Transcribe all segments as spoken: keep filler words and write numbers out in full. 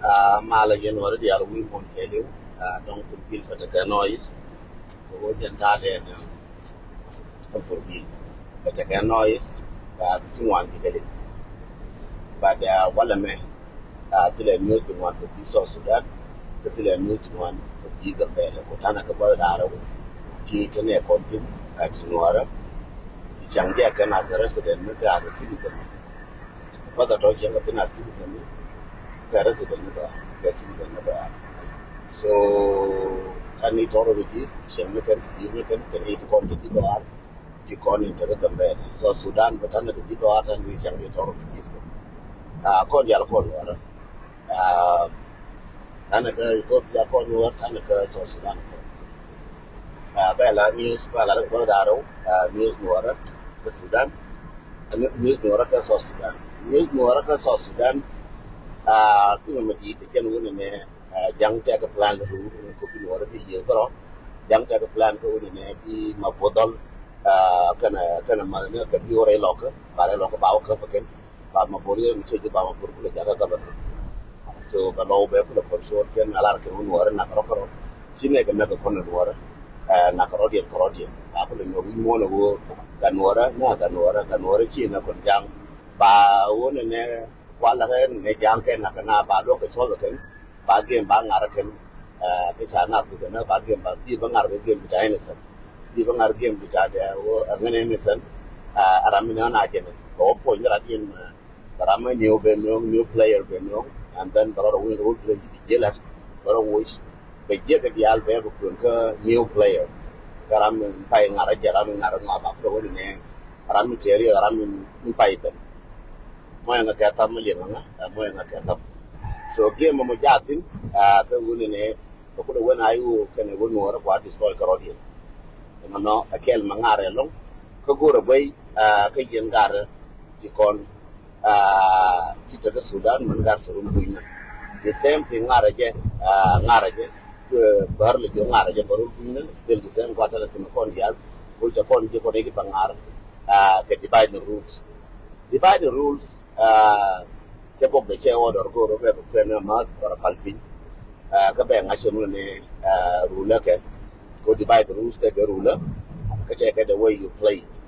Ah, malɛ yɛn wä ri diaal wi̱i̱ muɔ̱n kɛɛliw. Ah, dɔ̱ŋ thurbil bɛ tekɛ noise. Kɛ ɣöö jɛn ta̱a̱ dɛn, ah, thurbil bɛ tekɛ noise. Ah, bi ti ŋuan bi kɛ liŋ. But, ah, walɛ mɛ, ah, thilɛ news ti ŋuan kɛ bi South Sudan. Kɛ thilɛ news ti ŋuan kɛ bi Gambɛla. Kɛ tanɛ kɛ gua̱th da̱rä wä ti te nɛ kɔn thin, ah, ti nuɔrä. Ti caŋ diɛ kɛn as a resident mi kɛ as a citizen. Whether tɔ cieŋ kɛ thin a citizen ni kɛ resident ni kɛ, kɛ citizen ni kɛ. So, tani tɔrɔ refugees, cieŋ ni kɛn, ti di̱i̱t ni kɛn, kɛn it kɔn ti di̱i̱t kɔn, ti kɔn in tekɛ Gambɛla. So Sudan bɛ tani kɛ di̱i̱t kɔn, tani cieŋ ni tɔrɔ refugees kɔn. Ah, kɔn yal kɔn wara. Ah, tani kɛ Ethiopia kɔn wara, tani kɛ South Sudan kɔn. Ah, bɛ la news, bɛ la kɛ bä da̱rä, ah, news nuɔrä kɛ Sudan. News nuɔrä kä South Sudan. News nuɔrä kä South Sudan. Ah, thilɛ mi di̱i̱t jɛn wunɛ nɛ, ah, ja̱ŋ tɛkɛ plan ru ni ko bi nuɔrä bi yiëë kärɔ. Ja̱ŋ tɛkɛ plan kä wunɛ nɛ bi ma bodɔl. Ah, kɛnɛ, kɛnɛ ma nɛ kɛ bi wä rɛy lɔkä. Ba rɛy lɔkä ba wä kä pä kɛn. Ba ma bor yɛ mi cɛ ji̱ ba ma bor kulɛ jakä governor. So ba lɔw bɛ kulɛ control kɛn a lar kɛn wä nuɔrä nak rɔ kärɔ. Ci nɛ kɛ nak kɛ kɔn nuɔrä. Ah, nak kärɔ diɛn kärɔ diɛn. Ba kulɛ nuɔrä wi̱c muɔnɛ wä. Ganuɔrä na ganuɔrä, ganuɔrä ci nɛ kɔn ja̱ŋ. Ba wä nɛ nɛ kualɛ rɛ nɛ ja̱ŋ kɛ nak na ba luɔk kɛ cuɔth kɛn. Ba gem ba ŋar kɛn. Ah, kɛ ca na thuk kɛn ba gem ba bi ba ŋar kɛ gem bi ca innocent. Bi ba ŋar gem bi ca dɛ wä ŋɛn innocent. Ah, ram mi nɛ na jɛn. Ba wä puɔny rat yɛn. Ba ram mi new ben new, new player ben new. And then ba rɔ win rot ben ji̱ ti jilat. Ba rɔ wuc. Bɛ jiɛk kɛ diaal bɛ bɛ kuën kä new player. Kä ram mi pay ŋar a jɛ ram mi ŋar a ŋɔa ba kulɛ wä ni nɛ. Ram mi tɛɛri ram mi pay ben. Mɔyɛ ŋa kɛ tham mi liɛŋ ŋa, ɛ, mɔyɛ ŋa kɛ tham. So game mɔ jathin, ɛ, kä wuni ni, kä kulɛ wen a iwu kɛnɛ wen nuɔrɛ kua destroy kɛ rɔdiɛn. Ɛmɛ nɔ, ɛ kɛl ma ŋarɛ lɔŋ, kä go̱rɛ bäy, ɛ, kä yɛn garɛ ti kɔn, ɛ, ti tekɛ Sudan mɛn gar ti run bunyna. The same thing ŋarɛ jɛ, ɛ, ŋarɛ jɛ, ɛ, bär lɛ jɔ ŋarɛ jɛ bär run bunyna, still the same kua tɛnɛ thin kɔn dial, kul cɛ kɔn jɛ kɔn iki ba ŋarɛ, ɛ, kɛ divide the rules. Divide the rules, ah, cɛ bok de cɛ order ko ro bɛ bɛ kuɛn ma bara pal piny. Ah, kä bɛ ŋa̱c cɛ mun ni, ah, rule kɛ. Ko divide the rules kɛ kɛ rule. Kä cɛ kɛ the way you play it.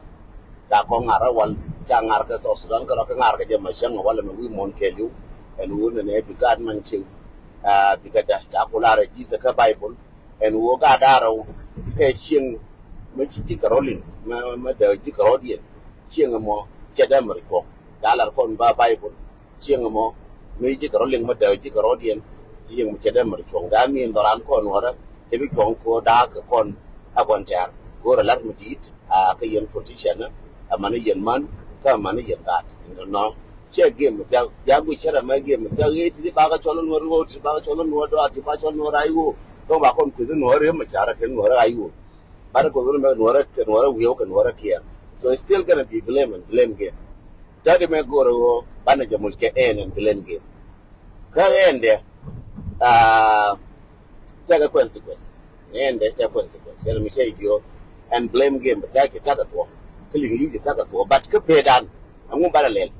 Ca kɔn ŋar a wal, ca ŋar kɛ South Sudan kɛ rɔ kɛ ŋar kɛ jɛ ma cäŋ wal mi wi̱i̱ muɔ̱n kɛɛliw. Ɛn wun ni bi gaat man ciw. Ah, bi kɛ da ca ku lar a ji̱th kä Bible. Ɛn ɣöö gaat da̱ŋ rɛw kɛ cieŋ mi ci ji̱ kɛ rɔ̱ liŋ, mi, mi dääk ji̱ kɛ rɔ̱diɛn. Cieŋ ɛmɔ cɛ dee mɛr cuɔ̱ŋ. Ca lar kɔn ba Baibol. Cieŋ ɛmɔ mi ji̱ kɛ rɔ̱ liŋ mi dääk ji̱ kɛ rɔ̱diɛn. Cieŋ ɛmɔ cɛ dee mɛr cuɔ̱ŋ. Daa mi in dhɔran kɔn wärä cɛ bi cuɔ̱ŋ kɛ ɣöö da̱a̱k kɛ kɔn. A kɔn tɛ̈r kɛ ɣöö rɛ la̱t mi di̱i̱t, a, kä yɛn politician, a, amäni yɛn män, kä amäni yɛn gaat. Inɔ nɔ. Cɛ game mi thiak, thiak guic cɛ rɛ mɛ game mi thiak. Ɣee ti ti bakɛ cɔl in wä riwä, ti bakɛ cɔl in wä dɔa, ti bakɛ cɔl in wä ray wä. Dɔ̱ŋ ba kɔn kueth in wä riw mɛ carɛ kɛn wä ray wä. Banɛ kueth in mɛ in wä rɛ, kɛn wä rɛ wi̱i̱ wä, kɛn wä rɛ kiɛɛr. So it's still gonna be blame and blame game. Tɛt imɛ go̱rɛ wä banɛ jɛ muc kɛ ɛn and blame game. Kä ɛn dɛ, ah, tɛkɛ consequence. Ni ɛn dee tɛk consequence. Cɛ mi cɛ jiɔ ɛn blame game, bɛ tɛk, tɛk a thuɔ. Kä liŋ li̱th tɛk a thuɔ. But kä peedan, ɛŋu banɛ lɛl?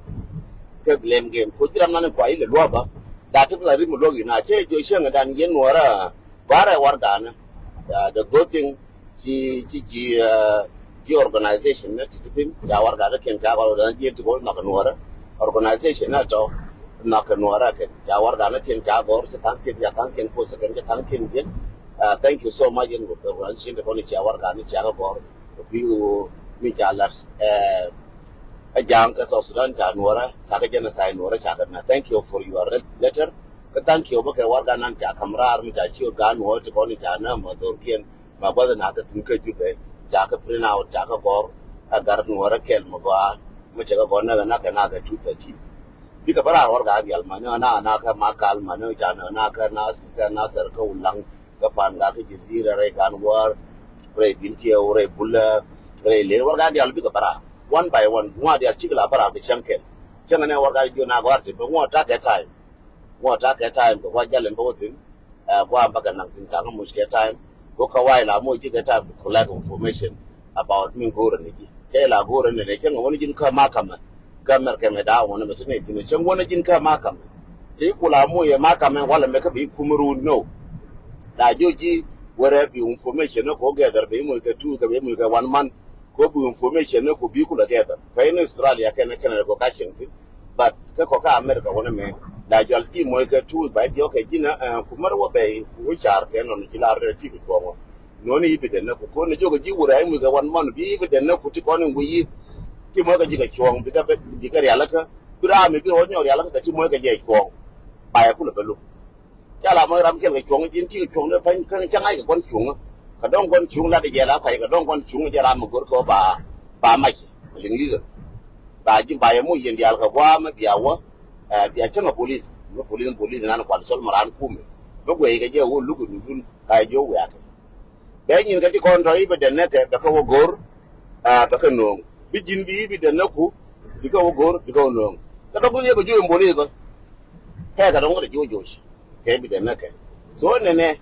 Kä blame game. Ko jiram nan kua ilɛ luɔba. Da ti bi la rim luɔk ina. Cɛ jiɔ cieŋ dan yɛn nuɔra. Bara warganɛ. Ya, the good thing, ci, ci, ci, uh, ci organization ni ti ti thin, ca warganɛ kiɛn ca gɔr, organization ti gɔr nhɔk nuɔrɛ. Organization ni tɔ nhɔk nuɔrɛ kɛn. Ca warganɛ kiɛn ca gɔr, ci thaŋ kiɛn, ca thaŋ kiɛn, post kɛn, ca thaŋ kiɛn kiɛn. Uh, thank you so much in organization ti kɔn ca warganɛ ca gɔr. Bi mi ca lat, uh, a ja̱a̱ŋ kɛ South Sudan ca nuɔrɛ, ca kɛ genocide nuɔrɛ, ca kɛ na. Thank you for your letter. Kä thank you bä kɛ warganɛ ca kam raar mi ca ciö gan nuɔrɛ ti kɔn ca na ma dhor kiɛn. Ma gua̱th na kä thi̱n kä Jubɛ, ca kä print out, ca kä gɔr, a gar nuɔrɛ kɛl ma gɔaa, ma cɛ kä gɔr näk, näk kɛ, näk kɛ two thirteen. Bikɛ bä raar warganɛ dial ma näk, näk, näk kɛ Makal ma näk, ca näk, näk kɛ Nasir, kɛ Nasir kä Ulaŋ, kä Panga, kä Jazira, rɛy Gan Wäär, rɛy Bintiɛw, rɛy Bulɛ, rɛy Lëër, warganɛ dial bikɛ bä raar. One by one, ŋuak dial cikɛ la bä raar kɛ cäŋ kɛl. Cäŋ nɛ warganɛ jiö na gɔr ti bä ŋuak tak kɛ time. Ŋuɔ ta̱a̱ kɛ time kɛ gua̱c jal in bä wä thi̱n. Ɛ, gua̱a̱ bakɛ naŋ thi̱n, ca ŋä muc kɛ time. Go̱ kä wa̱i̱ la muc ji̱ kɛ time to collect information about min go̱o̱rä ni ji̱. Cɛ la go̱o̱rä ni ni cäŋ wä ni ji̱n kä makamɛ. Kä Mɛrkɛ mɛ da̱a̱ wä ni mɛ ti ni thi̱n cäŋ wä ni ji̱n kä makamɛ. Ti kula mu yɛ ma kamɛ wala mɛ kä bi kum run no. La jo ji wɛrɛ bi information ni ko gather bi mu kɛ two kɛ bi mu kɛ one month. Ko bi information ni ko bi kula gather. Kɛ in Australia kɛn kɛn ko ka chɛn ti. But kɛ kɔ ka America wani mɛ. La jɔl ti mu kɛ two ba jɔ kɛ jina, eh, kumar wa bɛ ku char kɛ nɔ ni jila rɛ ti bi tuɔŋɔ. Nɔni i̱ bi dɛn nä ku ko̱n ni jok ji̱ wur ɛ i̱ muc kɛ wan mɔn bi i̱ bi dɛn nä ku ti kɔn in wi̱i̱ ti mɔc kɛ ji̱ kɛ cuɔ̱ɔ̱ŋ bi kɛ bi kɛ rialikä. Bi raam i̱ bi rɔ nyɔk rialikä kɛ ti mɔc kɛ jɛ cuɔ̱ɔ̱ŋ. Ba yɛ kulɛ bä luk. Ca la mɔc ram kɛl kɛ cuɔ̱ɔ̱ŋ ji̱n ti kɛ cuɔ̱ɔ̱ŋ dee pa̱ny kä cä ŋa̱c kɛ gua̱n cuŋä. Kɛ dɔ̱ŋ gua̱n cuŋ lat jɛ la kuay kɛ dɔ̱ŋ gua̱n cuŋ jɛ ram mi go̱r kɛ ba ba mac kɛ liŋ li̱thɛ. Ba ji̱ ba yɛ muc yɛn diaal kɛ gua̱a̱mɛ bia wä. Bia cäŋ a bolis mi bolis bolis nan kual cɔl mɛ ran kumɛ. Mi guɛy kɛ jɛ wä luk in dun ka jɛ wiakɛ. Bɛ nyin kä ti kɔn tɔ i̱ bi dɛn nɛ kɛ bɛ kä wä go̱r. Bɛ kä no̱o̱ŋ bi ji̱n bi i̱ bi dɛn nɛ ku bi kä wä go̱r bi kä wä no̱o̱ŋ. Kä dɔk dun yɛ bɛ juɔc in bolis bä. Kɛ kɛ dɔŋ kɛ juɔc juɔc kɛ bi dɛn nɛ kɛ. So nɛnɛ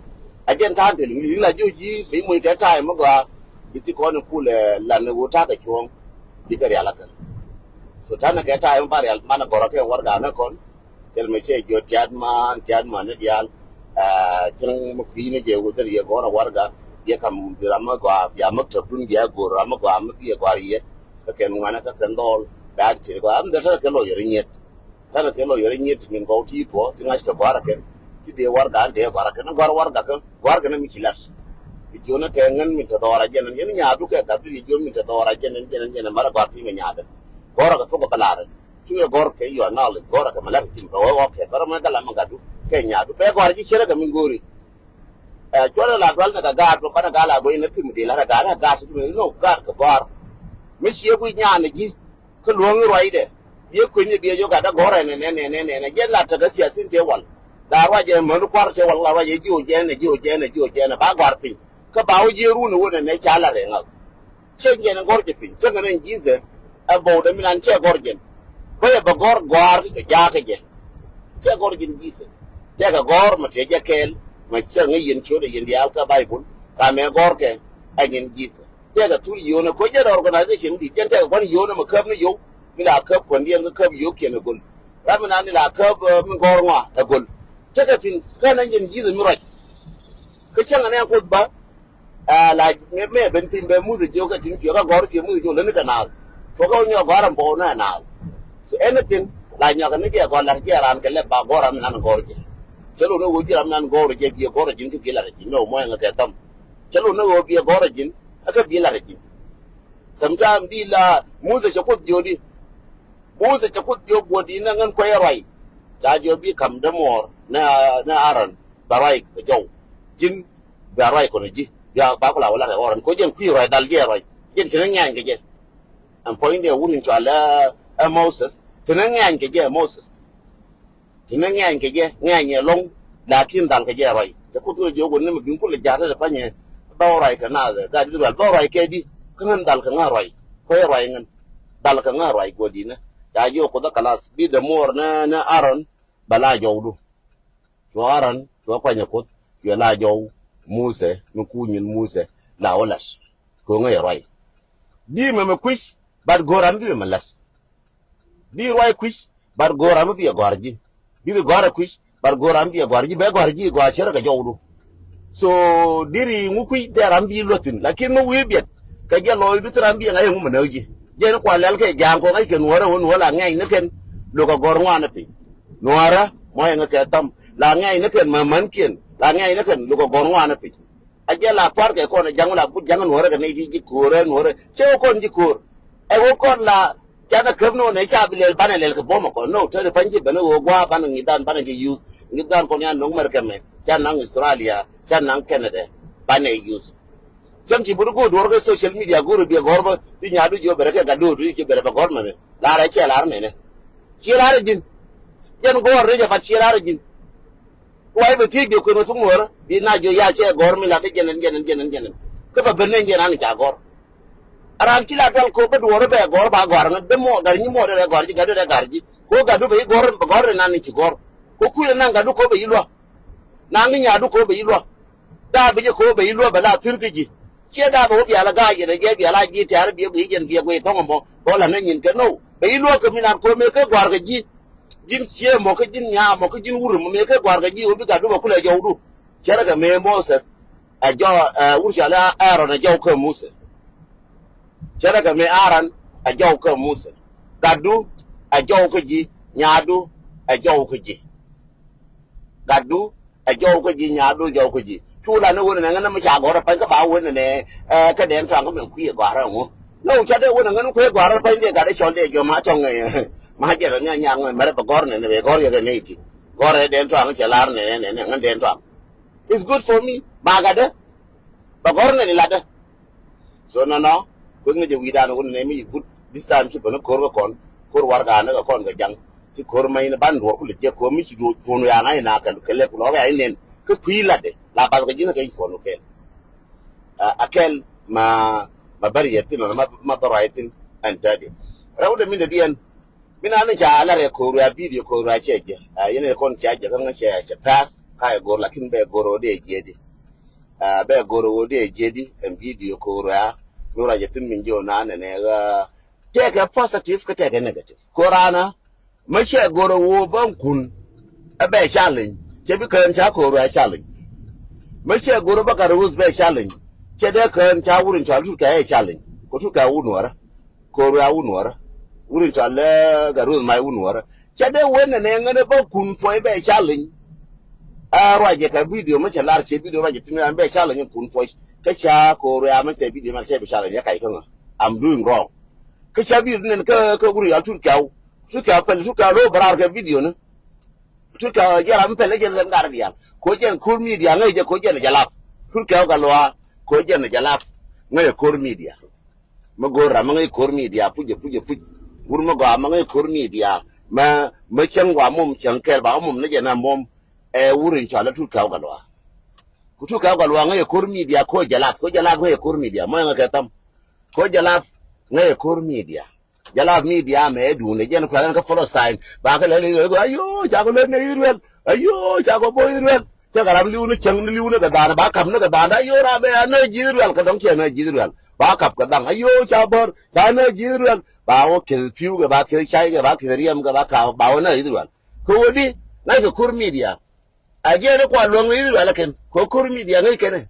a jɛn ta̱a̱n te liŋ liŋ la juɔc ji̱ bi muc kɛ ta̱a̱ mɛ gɔaa. Bi ti kɔn in kulɛ lan ni wä ta̱a̱ kɛ cuɔ̱ɔ̱ŋ bi kɛ rial akä. So ta̱a̱n kɛ ta̱a̱ mɛ ba rial man a gɔrɔ kɛ warga nɛ kɔn. Thil mi cɛ jiɔ tiat man tiat man ni diaal. Cieŋ mi kui̱ni jɛ wä dhil yɛ gɔr a warga. Yɛ kam bi ram mi gɔaa bia mi tɔp dun bia gor ram mi gɔaa mi bi yɛ gɔar yɛ. Kä kɛn ŋuanɛ kä kɛn dhɔl bia ti gɔaa mi dhil tɛn kɛ lɔ yɛ ri nyiet. Tɛn kɛ lɔ yɛ ri nyiet ti nyin gɔw ti tuɔ ti ŋa̱c kɛ gɔar a kɛn. Ti dee warga an dee gɔar a kɛn gɔar warga kɛn gɔar kɛn mi ci lat. Bi jiɔn kɛ ŋän min te dhɔɔr a jɛn an yɛn nyaadu kɛ gap ti jiɔn min te dhɔɔr a jɛn an jɛn an jɛn an mara gɔar pi mi nyaadɛ. Gɔar a kɛ thok a bɛ laarɛ. Cu yɛ gɔr kɛ yua nal gɔr kɛ mɛ lɛk tim bɛ wä wä kɛ bɛ rɛ mɛ gala mɛ gadu kɛ nyadu bɛ gɔr ji̱ cierɛ kɛ mi gori. Ɛ cuɔrɛ la dual nɛ kɛ gaat bɛ banɛ gal a goy nɛ tim di la rɛ gaat rɛ gaat tim no gaat kɛ gɔr. Mi cie guic nyan ji̱ kä luɔ̱ŋ ruacdɛ. Biɛ kueny biɛ jɔ gat dɛ gɔr ɛnɛ nɛ nɛ nɛ nɛ jɛ la tekɛ siasin tëë wal. La ruacɛ män kuar tëë wal la ruacɛ ji̱ wä jɛn ɛ ji̱ wä jɛn ɛ ji̱ wä jɛn ɛ ba gɔr piny. Kä ba wä jiɛ run wä nɛ nɛ ca la rɛ ŋak. Cɛ jɛn gɔr jɛ piny cɛ ŋɛ nɛ Jesus. Ɛ bɔw dɛ mi nan cɛ gɔr jɛn bä yɛ bɛ gɔr gɔr kɛ jakä jɛ. Cɛ gɔr jɛn Jesus. Tɛkɛ gɔr mɛ tɛ jɛ kɛɛl mɛ cɛ ŋɛ yɛn ciöt ɛ yɛn diaal kä Baibul. Ka mɛ gɔr kɛ ɛ nyɛn Jesus. Tɛkɛ thul yio̱o̱nɛ koc jɛn organization di jɛn tɛkɛ gua̱n yio̱o̱nɛ mɛ käp ni yo̱w. Mi la käp kuänd yɛn kä käp yo̱o̱k kiɛn ɛ go̱l. Ram mi nan ni la käp mi gɔr ŋɔa ɛ go̱l. Tɛkɛ thin kɛn ɛ nyɛn Jesus mi ruac. Kä cäŋ anɛ kuoth bä. Ɛ la mɛ ben piny bɛ muth jiök ɛ tin cuɛ kä gɔr cuɛ muth jiök läni kɛ naath. Cuɛ kä nyɔk gɔr ɛn bɔw nɛ naath. So anything la nyɔk ni jɛ gɔr lat jɛ ran kɛ lɛp ba gɔr ram nan gɔr jɛ. Cɛ lo ni wä ji̱ ram nan gɔr jɛ biɛ gɔr ji̱n kä biɛ lat ji̱n ni wä mɔyɛ ŋɛ kɛ thäm. Cɛ lo ni wä biɛ gɔr ji̱n ɛ kä biɛ lat ji̱n. Sometime di la muth cɛ kuoth jiök di. Muth cɛ kuoth jiök guɔ di nɛ ŋän kuɛyɛ ruac. Ca jiök bi kam dämuɔɔr nɛ nɛ Aron. Ba ruac bɛ jɔw ji̱n. Bia ruac kɔn ji̱ bia ba kula wala rɛ ɣɔrɔn ko jɛn kui̱ ruac dal jɛ ruac jɛn tini ŋɛny kɛ jɛ. Ɛn puɔ̱ny dee wut in cual ɛ Moses tini ŋɛny kɛ jɛ Moses. Tini ŋɛny kɛ jɛ ŋɛny ɛ lɔŋ. Lakin dal kɛ jɛ ruac cɛ kuth kɛ jɛ wun ni mi bin kulɛ ja̱t tɛ panyɛ. Bä ruac kɛ naath ɛ gat Israel bä ruac kɛ di kä ŋän dal kɛ ŋä ruac. Kuɛ ruac ŋän dal kɛ ŋä ruac guɔ di nɛ ca jiɔ kuth ɛ kalas bi dee muɔr nɛ nɛ Aron. Bɛ la jɔwdu. Cuɔ Aron cuɔ kuanyɛ kuoth cuɛ la jɔw Musɛ mi kuny in Musɛ la wä la̱t. Ko̱ŋä yɛ ruac. Di mɛmɛ kui̱c bat go̱o̱r ram bi mɛmɛ la̱t. Di ruac kui̱c bat go̱o̱r ram bi yɛ gɔ̱a̱r ji̱. Di ri gɔ̱a̱r ɛ kui̱c bat go̱o̱r ram bi yɛ gɔ̱a̱r ji̱ bɛ gɔ̱a̱r ji̱ gɔ̱a̱r cierä kɛ jɔwdu. So diri ŋu kui̱ dee ram bi luɔthin lakin mi wi̱i̱ biɛt. Kɛ jɛ lɔɔcdu thi ram bi ŋa̱c ɛŋu mi nääk ji̱ jɛn kua lɛl kɛ ja̱a̱ŋ kɔ ŋa̱c kɛ nuɔ̱ɔ̱rä wä nuɔ̱ɔ̱r la ŋɛ̈ny ni kɛn. Lokɛ gɔ̱r ŋuan ni piny nuɔ̱ɔ̱rä mɔc ɛŋä kɛ thäm la ŋɛ̈ny ni kɛn mämänkiɛn la ŋɛ̈ny ni kɛn lokɛ gɔ̱r ŋuan ni piny. A jɛ la pua̱r kɛ kɔn ɛ ja̱ŋ la but ja̱ŋ nuɔ̱ɔ̱rä kɛ nɛy ti ji̱ ko̱o̱rä nuɔ̱ɔ̱rä cɛ wä kɔn ji̱ ko̱o̱r. Ɛ wä kɔn la Canɛ käp ni ɣöö nɛ ca bi lɛl banɛ lɛl kɛ buɔ̱mɛ kɔn ni ɣöö te ri pa̱ny ci ben ni ɣöö gua̱a̱ banɛ ŋi̱th dan banɛ jɛ yuth ŋi̱th dan kɔn yan no̱ŋ mɛr kɛmɛ ca naŋ Australia ca naŋ Canada. Banɛ yuth. Cäŋ ci buri go̱o̱r duɔ̱ɔ̱r kɛ social media go̱o̱r biɛ gɔ̱r bä ti nyaadu jiɔ bɛrɛ kɛ gat do̱o̱r jiɔ bɛrɛ bɛ gɔ̱r mɛmɛ laarɛ ciɛ laar mɛnɛ. Ciɛ laarɛ ji̱n. Jɛn gɔ̱r rɛc ɛ bat ciɛ laarɛ ji̱n. Kuay bɛ thiec biɛ kuën wä thuk nuɔ̱ɔ̱rä bi na jiɔ ya cɛ gɔ̱r mi lat jɛn ɛn jɛn ɛn jɛn ɛn jɛn ɛn. Kä bɛ ben ni ɛn jɛn an ca gɔ̱r. A raan ci la dual ko̱o̱p bä duɔ̱ɔ̱r bɛ gɔ̱r ba gɔ̱a̱r ŋä dee mɔ gar nyi mɔ dee rɛ gɔ̱a̱r ji̱ gat dee rɛ gar ji̱. Ko̱o̱p gatdu bɛ yi gɔ̱r bɛ gɔ̱r dee nan ni ci gɔ̱r. Ko̱o̱p kui̱ dee nan gatdu ko̱o̱p bɛ yi lua̱. Nan ni nyaadu ko̱o̱p bɛ yi lua̱. Daa bi jɛ ko̱o̱p bɛ yi lua̱ bɛ la thir kä ji̱. Ciɛ daa bɛ wä bial a ga̱a̱c yɛn a jɛ bial a ji̱ tɛ̈r biɛ guiy jɛn biɛ guiy thɔ̱ŋ ɛmɔ bɛ wä la̱t ni nyin kɛ no̱o̱ bɛ yi lua̱ kɛ mi nan ko̱o̱p mëë kä gɔ̱a̱r kɛ ji̱. Ji̱n ciëë mɔ kä ji̱n nyaa mɔ kä ji̱n wur mɔ mëë kɛ gɔ̱a̱r kɛ ji̱ ɣöö bi gatdu bɛ kulɛ jɔwdu. Cɛ rɛ kɛ mëë Moses ɛ jɔw, ɛ wur cɔal i̱ Aaron ɛ jɔw kä Muthɛ. Cɛ rɛ kɛ mëë Aaron ɛ jɔw kä Muthɛ. Gatdu ɛ jɔw kä ji̱, nyaadu ɛ jɔw kä ji̱. Gatdu ɛ jɔw kä ji̱, nyaadu jɔw kä ji̱. Cu la ni wen nɛ ŋän mi ca gɔ̱rä pa̱ny kä ba wen nɛ, ɛ, kä dɛn tɔaŋ kä mɛ kui̱ gɔ̱rä ŋu. Ni wu ca dee wen nɛ ŋän kui̱ gɔ̱rä pa̱ny dee gat dee cɔl dee jɔm a tɔŋ, ɛ, ma jɛ rɔ nya nyaŋ mɛrɛ bɛ gɔ̱r nɛ nɛ bɛ gɔ̱r yɛ kɛ nɛ iti. Gɔ̱rä dɛn tɔaŋ cɛ lar nɛ nɛ nɛ ŋän dɛn tɔaŋ. It's good for me. Ba gat dee. Bɛ gɔ̱r nɛ ni lat dee. So nɔnɔ, kueth ŋäcɛ wi̱i̱dan wun nɛ mi but this time ci bäni ko̱r kä kɔn, ko̱r warɛgakni kä kɔn kɛ jaŋ. Ci ko̱r mɛny ni ban duɔr kulɛ jek ko̱r mi ci duɔr cuɔ̱n wi̱i̱ aŋa̱c na kɛ lɛk lɔk ɛ aŋa̱c nɛn. Kä kui̱ latdɛ, la bath kɛ ji̱n kɛ ci puɔ̱n wä kɛl. A kɛl ma, ma bär yɛ thin, ma, ma bär ruac thin, ɛn tätdɛ. Rɛw dɛ min dɛ diɛn, min an ni ca lat rɛ ko̱r wi̱i̱ a video ko̱r wi̱i̱ a cɛ jɛ. A yɛn ɛ kɔn ca jɛ kä ŋäcɛ cɛ pass, ka ɛ go̱r lakin bɛ go̱r wä dee jiɛdi. A, bɛ go̱r ɣöö dee jiɛdi ɛn video ko̱r ɣöö a mi ruacɛ thi̱n min jiɔ na nɛnɛ ɣä. Tɛkɛ positive kä tɛkɛ negative. Ko̱r ana, mä cɛ go̱r ɣöö bä kun ɛ bɛ challenge, cɛ bi kään ca ko̱r ɣöö a challenge. Mä cɛ go̱r ɣöö bä gat ɣööth bɛ challenge, cɛ dee kään ca wur in cɔal tut kɛ ɛ challenge. Kɛ tut kɛ wun wärä. Ko̱r wi̱i̱ a wun wärä. Wur in cɔal lɛ gat ruth mac wun wärä. Cɛ dee wen nɛ nɛ ŋän ɛ bä kun puɔc bɛ challenge. A ruacɛ kɛ video mä cɛ lar cɛ video ruacɛ thi̱n an bɛ challenge in kun puɔc. Kä ca ko̱r wi̱i̱ a mä cɛ video ma cɛ bɛ challenge ɛ kac kä ŋä. I'm doing wrong. Kä ca video nɛn kä, kä wur in cɔal tut kɛw. Tut kɛw pɛl tut kɛw lo̱ bɛ raar kɛ video ni. Tut kɛw jɛ ram pɛl jɛ lɛn gar diaal. Ko̱ jɛn ko̱r media ŋäc jɛ ko̱ jɛn jɛ lap. Tut kɛw kɛ luaak ko̱ jɛn jɛ lap. Ŋäc jɛ ko̱r media. Mä go̱o̱r ram mä ŋäc ko̱r media puc ɛ puc ɛ puc. Wur mä gɔaa mä ŋäc ko̱r media. Mä, mä cäŋ wa mom cäŋ kɛɛl ba mom ni jɛ na mom. Ɛ wur in cɔal ɛ tut kɛw kɛ luaak. Ku tut kɛw kɛ luaak ŋäc jɛ ko̱r media ko̱ jɛ lap. Ko̱ jɛ lap ŋäc jɛ ko̱r media. Mä ɛŋɛ kɛ tham. Ko̱ jɛ lap ŋäc jɛ ko̱r media. Jɛ lap media mɛ duundɛ jɛn kuɛl ɛn kä Palestine. Ba kɛ lɛ lɛ Israel. Ayo, ca kɛ lɛ nɛ Israel. Ayo, ca kɛ bo̱ Israel. Cɛ kɛ ram li̱w ni cäŋ ni li̱w ni kɛ dhan. Ba kap ni kɛ dhan. Ayo, ram bɛ a nä ji̱ Israel. Kɛ dɔ̱ŋ cɛ nä ji̱ Israel. Ba kap kɛ dhaŋ. Ayo, ca bär. Ca nä ji̱ Israel. Ba wä keth pi̱w kɛ, ba keth cay kɛ, ba keth riɛm kɛ, ba kap, ba wä nä Israel. Kɛ wä di, ŋa̱c kɛ ko̱r media. A jɛn ni kua luäŋ ni Israel kɛn. Kɛ ko̱r media ŋäc kɛnɛ.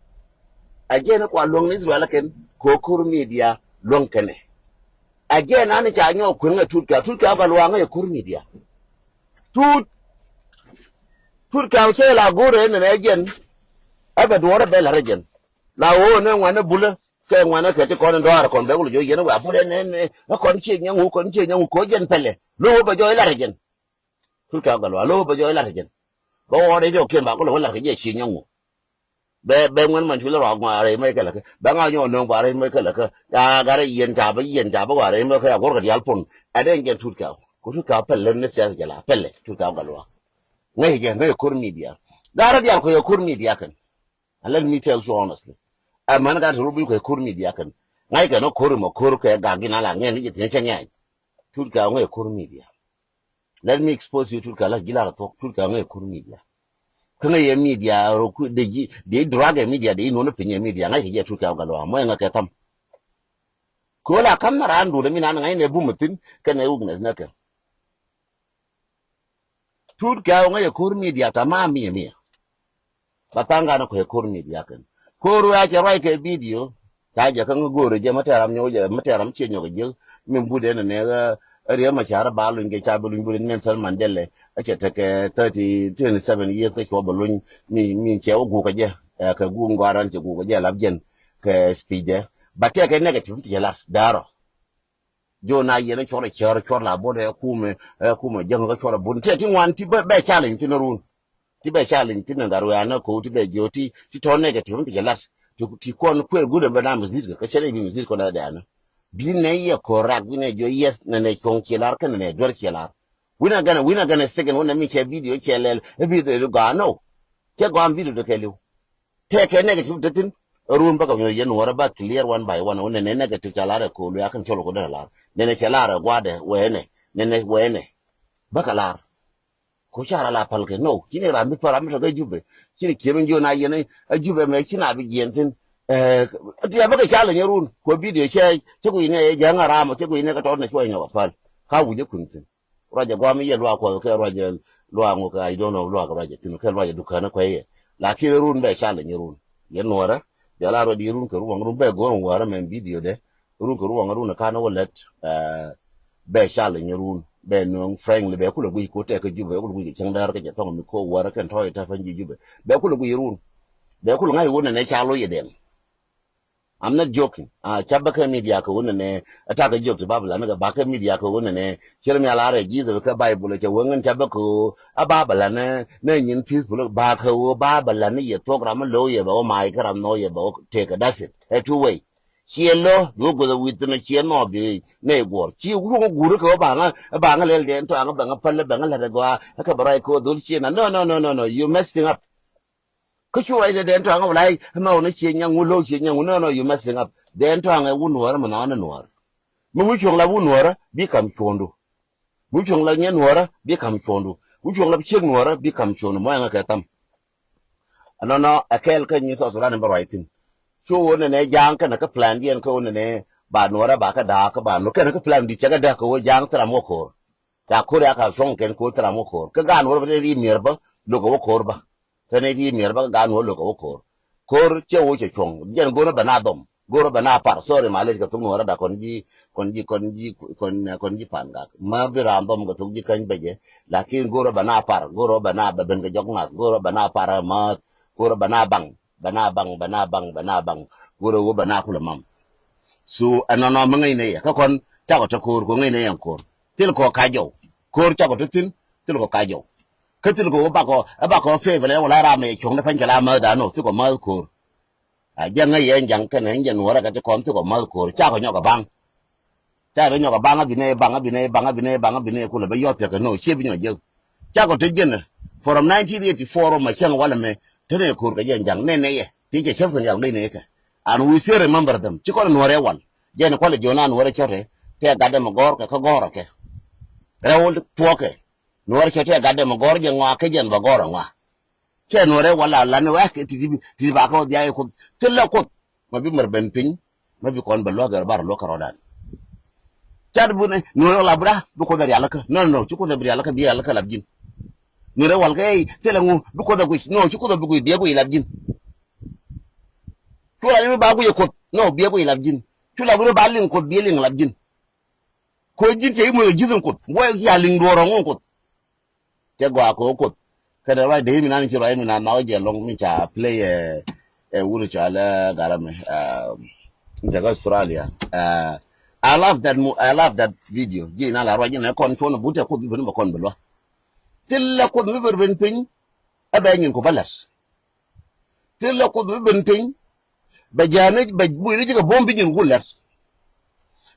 A jɛn ni kua luäŋ ni Israel kɛn. Kɛ ko̱r media luäŋ kɛnɛ. A jɛn an ca nyɔk kueŋ ɛ tut kɛw, tut kɛw kɛ luaak ŋäc ɛ ko̱r media. Tut, tut kɛw cɛ la go̱rɛ nɛnɛ jɛn. Ɛ bɛ duɔ̱ɔ̱r ɛ bɛ la̱r ɛ jɛn. La ɣöö nɛ ŋuanɛ bulä kɛ ŋuanɛ kɛ ti kɔn in dɔaar kɔn bɛ wul jɔ̱ɔ̱c yɛn ɛ wɛ a bulɛ nɛn ɛ kɔn ciɛ nyɛŋ wu kɔn ciɛ nyɛŋ wu ko̱ jɛn pɛlɛ. Lo̱ ɣöö bɛ jɔɔc la̱r ɛ jɛn. Tut kɛw kɛ luaak lo̱ ɣöö bɛ jɔɔc la̱r ɛ jɛn. Bɛ ɣɔɔr ɛ jɔɔc kiɛn ba kulɛ wä la̱r kɛ jɛ ciɛ nyɛŋ wu. Bɛ, bɛ ŋuɛn man cuilɛ rɔ ŋɔaarɛ mɛ kɛ lɛ kä. Bɛ ŋa nyɔ nöŋ ba rɛ mɛ kɛ lɛ kä. Ya garɛ yɛn ca bä yɛn ca bä ŋɔaarɛ mɛ kɛ ya guɔr kɛ dial pon. Ɛ dee jɛn tut kɛw. Ku tut kɛw pɛl lɛ ni siasa jɛ la pɛl lɛ tut kɛw kɛ luaak. Ŋäc jɛ ŋäc ko̱r media. Garɛ dial kɔ yɛ ko̱r media kɛn. And let me tell you honestly. Ɛ män gat rɔ bi kɔ yɛ ko̱r media kɛn. Ŋäc kɛ nɔ ko̱r mɔ ko̱r kɛ gak gin ala ŋɛn ni jɛ thiɛ cɛ ŋɛn. Tut kɛw ŋäc ko̱r media. Let me expose you tut kɛw la ji̱ la rɔ thuɔk tut kɛw ŋäc ko̱r media. Kä ŋäc yɛ media rɔ ku de ji̱ de drag yɛ media de inuɔn piny yɛ media ŋa̱c kɛ jɛ tut kɛw gat luaak mɔ yɛ ŋäc kɛ tham. Kɛ ɣöö la ka̱m na raan duundɛ mi nan ŋa̱c nɛ bum ɛ thi̱n kɛnɛ weakness nɛ kɛ. Tut kɛw ŋäc yɛ ko̱r media tamam miɛ miɛ. Ba tha̱a̱ŋ ganɛ kuɛ ko̱r media kɛn. Ko̱r wee a cɛ ruac kɛ video. Ca jɛ kä ŋä go̱o̱rɛ jɛ mä tɛram nyɔk jɛ mä tɛram ciɛ nyɔk jɛ. Min but ɛn nɛ ɣä riɛ ma car ba luny kɛ ca bi luny but ɛn Nelson Mandela. A cɛ tekɛ thirty, twenty seven years kä cuɔ bɛ luny. Mi, mi cɛ wä guk kɛ jɛ. Ɛ kɛ guk ŋɔaran cɛ guk kɛ jɛ lap jɛn. Kɛ speech dɛ. Ba tɛkɛ negative ti cɛ lar. Darɔ. Jo na yɛn cuɔr cɛr cuɔr la bot ɛ kumɛ, ɛ kumɛ jäŋ kä cuɔr bot. Tɛ ti ŋuan ti bɛ, bɛ challenge ti na run. Ti bɛ challenge ti na gar wɛ ana ko ti bɛ jo ti, ti tɔ negative ti jɛ lat. Ti, ti kɔn kuɛ gudɛ bɛ na mislead kɛ, kɛ cɛ dɛ bi mislead kɔn dɛ ana. Bi nɛ yɛ correct, bi nɛ jo yes, nɛ nɛ cuɔŋ cɛ lar, kɛ nɛ nɛ duer cɛ lar. Winɛ gɛnɛ, winɛ gɛnɛ second, winɛ mi cɛ video cɛ lɛl, ɛ video dɛ gɔaa nɔ. Cɛ gɔaa video dɛ kɛ liw. Tɛkɛ negative te thin. Run bä kɛ mi yɛn wä rɛ ba clear one by one. Wä nɛnɛ negative ca lar ɛ ko̱o̱l wiakä cɔl kɛ dee lar. Nɛnɛ cɛ lar ɛ gua̱dɛ wɛɛnɛ. Nɛnɛ wɛɛnɛ. Bä kɛ lar. Ku ca rɔ la pal kɛ no. Ci ni ram mi pal ram mi tɔk ɛ Jubɛ. Ci ni kiɛm in jiɔ na yɛn ɛ Jubɛ mɛ ci na bi jiɛn thin. Ɛ, ti a bä kɛ ca lɛ nyɛ run. Ku video cɛ, cɛ ku yinɛ ɛ jɛ ŋa ram, cɛ ku yinɛ kɛ tɔt nɛ cuɔ nyɔk a pal. Ka wi̱c ɛ kun thin. Ruacɛ guam yɛ luaak Kuɔth kɛ ruacɛ luaak ŋu kɛ, I don't know, luaak ruacɛ thin kɛ ruacɛ dukäni kuɛ yɛ. Lakin run bɛ challenge run. Yɛ nuɔrɛ. Jɔla ruacɛ run kɛ ruɔŋ run bɛ go̱o̱r wäärä mɛn video dɛ. Run kɛ ruɔŋ run kan wä lɛt, eh, bɛ challenge run. Bɛ nööŋ frankly bɛ kulɛ guic ko tɛk kä Jubɛ, bɛ kulɛ guic kɛ cäŋ däär kɛ jɛ thɔŋ mi ko wäärä kɛn tɔ̱ itɛ pɛn ji̱ Jubɛ. Bɛ kulɛ guic run. Bɛ kulɛ ŋa̱c wun nɛ ca lo̱c yɛ dɛŋ. I'm not joking. Ah, ca bä kä media kɛ wun nɛ, attack joke ti Babylon kɛ ba kä media kɛ wun nɛ. Cir mi ala rɛ Jesus kɛ Bible cɛ wun ca bä kɛ wun a Babylon nɛ, nɛ nyin peaceful ba kɛ wun Babylon nɛ yɛ thok ram lo yɛ bɛ wun mai kɛ ram no yɛ bɛ wun take a, that's it. Ɛ two way. Ciɛ lo, bi wun guth a wi̱th nɛ ciɛ nɔ bi nɛ guɔr. Ci wun guur kɛ wun ba ŋa, ba ŋa lɛl dɛn tɔ ŋa bɛ ŋa päl bɛ ŋa lɛ dɛ gɔa. Kɛ bɛ rɔy kɛ wun dhul ciɛ na. No, no, no, no, no. You messing up. Kä cu ruacdɛ dɛn tɔ̱a̱ŋ a wä la i̱ ɛmɛ wä ni cie nyaŋ wä lo̱k cie nyaŋ wä nɔnɔ, you messing up. Dɛn tɔ̱a̱ŋ ɛ wä nuɔ̱ɔ̱rä mi nɔnɔ nuɔ̱ɔ̱rä. Mi wi̱c cuɔ̱ŋ la wä nuɔ̱ɔ̱rä bi ka̱m cuɔ̱ŋdu. Mi wi̱c cuɔ̱ŋ la nyɛ nuɔ̱ɔ̱rä bi ka̱m cuɔ̱ŋdu. Wi̱c cuɔ̱ŋ la bi ciek nuɔ̱ɔ̱rä bi ka̱m cuɔ̱ŋdu mɔ ɛŋä kɛ tham. Ɛnɔnɔ ɛ kɛɛl kä nyi South Sudan in bä ruac thi̱n. Cu wä nɛnɛ ja̱a̱ŋ kɛnɛ kä plan diɛn kä wä nɛnɛ ba nuɔ̱ɔ̱rä ba kä da̱a̱k kä ba nuɔ̱ɔ̱rä kɛnɛ kä plan di̱t cɛ kɛ däk kɛ wä ja̱a̱ŋ thil ram wä ko̱o̱r. Ca ko̱r ya ka cuɔ̱ŋ kɛn ko̱r thil ram wä ko̱o̱r kä gaat nuɔ̱ɔ̱rä bä dee ri̱i̱ miɛr bä. Lo̱k kɛ wä ko̱o̱r bä. Tɛn i̱ ti miɛr bä kɛ gaat nuɔ̱ɔ̱r lo̱k kɛ wä ko̱o̱r. Ko̱o̱r cɛ wä cɛ cuɔ̱ŋ. Jɛn go̱o̱r bä na dhɔm. Go̱o̱r bä na par. Sorry, malec kɛ thok nuɔ̱ɔ̱r da kɔn ji̱, kɔn ji̱, kɔn ji̱, kɔn, kɔn ji̱ pan gak. Ma bi ram dhɔm kɛ thok ji̱ käny bɛ jɛ. Lakin go̱o̱r bä na par. Go̱o̱r bä na bɛ ben kɛ jɔk nath. Go̱o̱r bä na par ma. Go̱o̱r bä na baŋ. Bɛ na baŋ, bɛ na baŋ, bɛ na baŋ. Go̱o̱r wä bɛ na kulɛ mam. So, ɛnɔnɔ mi ŋäcnɛ yɛ. Kä kɔn, cakɔ te ko̱o̱r, kɔ ŋäcnɛ yɛ ko̱o̱r. Thil kɔ ka jɔw. Ko̱o̱r cakɔ te thi̱n, thil kɔ ka jɔw. Kä thil kɔ bakɔ, ɛ bakɔ favor lɛ wala ram ɛ cuɔ̱ŋ ni pɛn kɛ la mäth dan nɔ, thikɔ mäth ko̱o̱r. A jɛ ŋäc yɛ jaŋ kɛnɛ jɛ nuɔrɛ kɛ ti kɔn thikɔ mäth ko̱o̱r. Cakɔ nyɔk ɛ baŋ. Cakɔ nyɔk ɛ baŋ a bi nɛ baŋ, a bi nɛ baŋ, a bi nɛ baŋ, a bi nɛ kulɛ bɛ yɔth thiɛkɛ nɔ, ciɛ bi nyɔk jek. Cakɔ te jɛn from nineteen eighty-four ma cäŋ walɛ mɛ, te nɛ ko̱o̱r kɛ jɛ jaŋ nɛ nɛ yɛ. Ti cɛ cäp kɛ nial gɛy nɛ kɛ. And we still remember them. Ci kɔn nuɔrɛ wal. Jɛn kualɛ jiɔn a nuɔrɛ cɔtɛ. Tɛ gatdɛ mɛ gɔr kɛ kä gɔr kɛ. Rɛw tuɔkɛ. Nuɔrɛ cɔtɛ gatdɛ mɛ gɔr jɛ ŋɔa kɛ jɛn bɛ gɔr ŋɔa. Cɛ nuɔrɛ wal a lan wɛ kɛ ti ti ba kɛ wä dhia kɛ Kuoth. Thilɛ Kuoth. Ma bi mɛr ben piny. Ma bi kɔn bɛ luäk gɛr bar luäk kɛ rɔdan. Cat bu nɛ nuɔrɛ wal a bra bi Kuoth a rialikä. No, no, no. Ci Kuoth a bi rialikä, bi rialikä lap ji̱n. Nuɔrɛ wal kɛ ey thilɛ ŋu bi Kuoth a guic. No, ci Kuoth a bi guic, bi a guic lap ji̱n. Cu la ni mi ba guic ɛ Kuoth. No, bi ɛ guic lap ji̱n. Cu la ni mi ba liŋ Kuoth, bi ɛ liŋ lap ji̱n. Ko ji̱n cɛ imuth ɛ ji̱th in Kuoth. Wä ya liŋ duɔɔr ɔŋ in Kuoth. Cɛ gɔaa ko Kuoth. Kɛnɛ ruac dee mi nan ci ruac mi nan na wä jɛ lɔŋ mi ca play ɛ, ɛ wuri ca lɛ garɛ mi. Ɛ, mi ca kä Australia. Ɛ, I love that mo-, I love that video. Ji̱ na la ruac in ɛ kɔn cuɔn but ɛ Kuoth bi ben bɛ kɔn bi luä. Thilɛ Kuoth mi ben ben piny. Ɛ bɛ nyin ku bä lɛt. Thilɛ Kuoth mi ben piny. Bɛ ja̱a̱ni bɛ buɔyni ji̱ kɛ buɔ̱m bi nyin ku lɛt.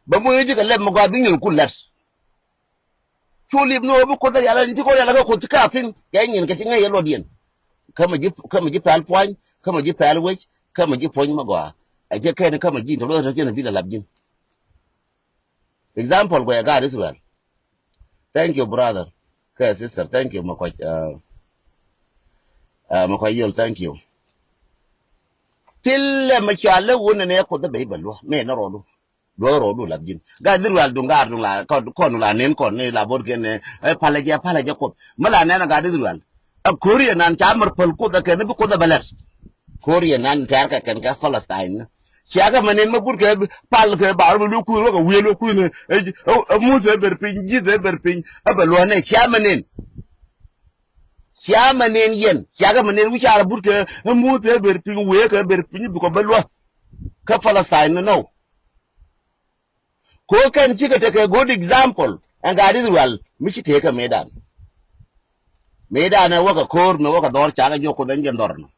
Bɛ buɔyni ji̱ kɛ lɛp mi gɔaa bi nyin ku lɛt. Cu lip ni ɣöö bi Kuoth rial ni ti kɔn rial kä Kuoth ti kaathin kɛ nyin kɛ ti ŋäc yɛ luɔt yɛn. Kä mi ji̱, kä mi ji̱ pɛl puany, kä mi ji̱ pɛl wec, kä mi ji̱ puɔ̱ny mi gɔaa. Ɛ jɛ kɛn kä mi ji̱ ni tɔ luɔt rɛ kiɛn bi lɛ lap ji̱n. Example guɛ gaat Israel. Thank you, brother. Kɛ sister, thank you, Makuac, uh, uh, Makuac Yol, thank you. Thilɛ mɛ cɔal lɛ wun nɛ nɛ Kuoth bɛ i̱ bɛ luɔ mɛ nɛ rɔɔdu. Luɔ rɔɔdu lap ji̱n. Gaat Israel duŋ, gaat duŋ la kɔn, kɔn la nen kɔn ni la bot kɛn ɛ palɛ jɛ, palɛ jɛ Kuoth. Mɛ la nɛn a gaat Israel. A ko̱ri ɛ nan ca mɛr päl Kuoth ɛ kɛn bi Kuoth ɛ bɛ lɛt. Ko̱r yɛ nan tɛ̈r kɛ kɛn kɛ Palestine ni. Ciakä mɛ nen mɛ but kɛ pal kɛ bar mɛ luek kui̱n wä kɛ wiee luek kui̱n ɛ, ɛ, ɛ Muthɛ ber piny, Ji̱thɛ ber piny, ɛ bɛ luäk nɛ cia mɛ nen. Cia mɛ nen yɛn, ciakä mɛ nen wi̱c car but kɛ ɛ Muthɛ ber piny, wiee kɛ ber piny bikɔ bɛ luäk. Kä Palestine ni nɔw. Ko kɛn cikɛ tekɛ good example ɛn gaat Israel mi ci tekɛ mëëdan. Mëëdan ɛ wäkɛ ko̱r mi wäkɛ dhɔr cakɛ jiök Kuoth ɛn jɛn dhɔr nɔ.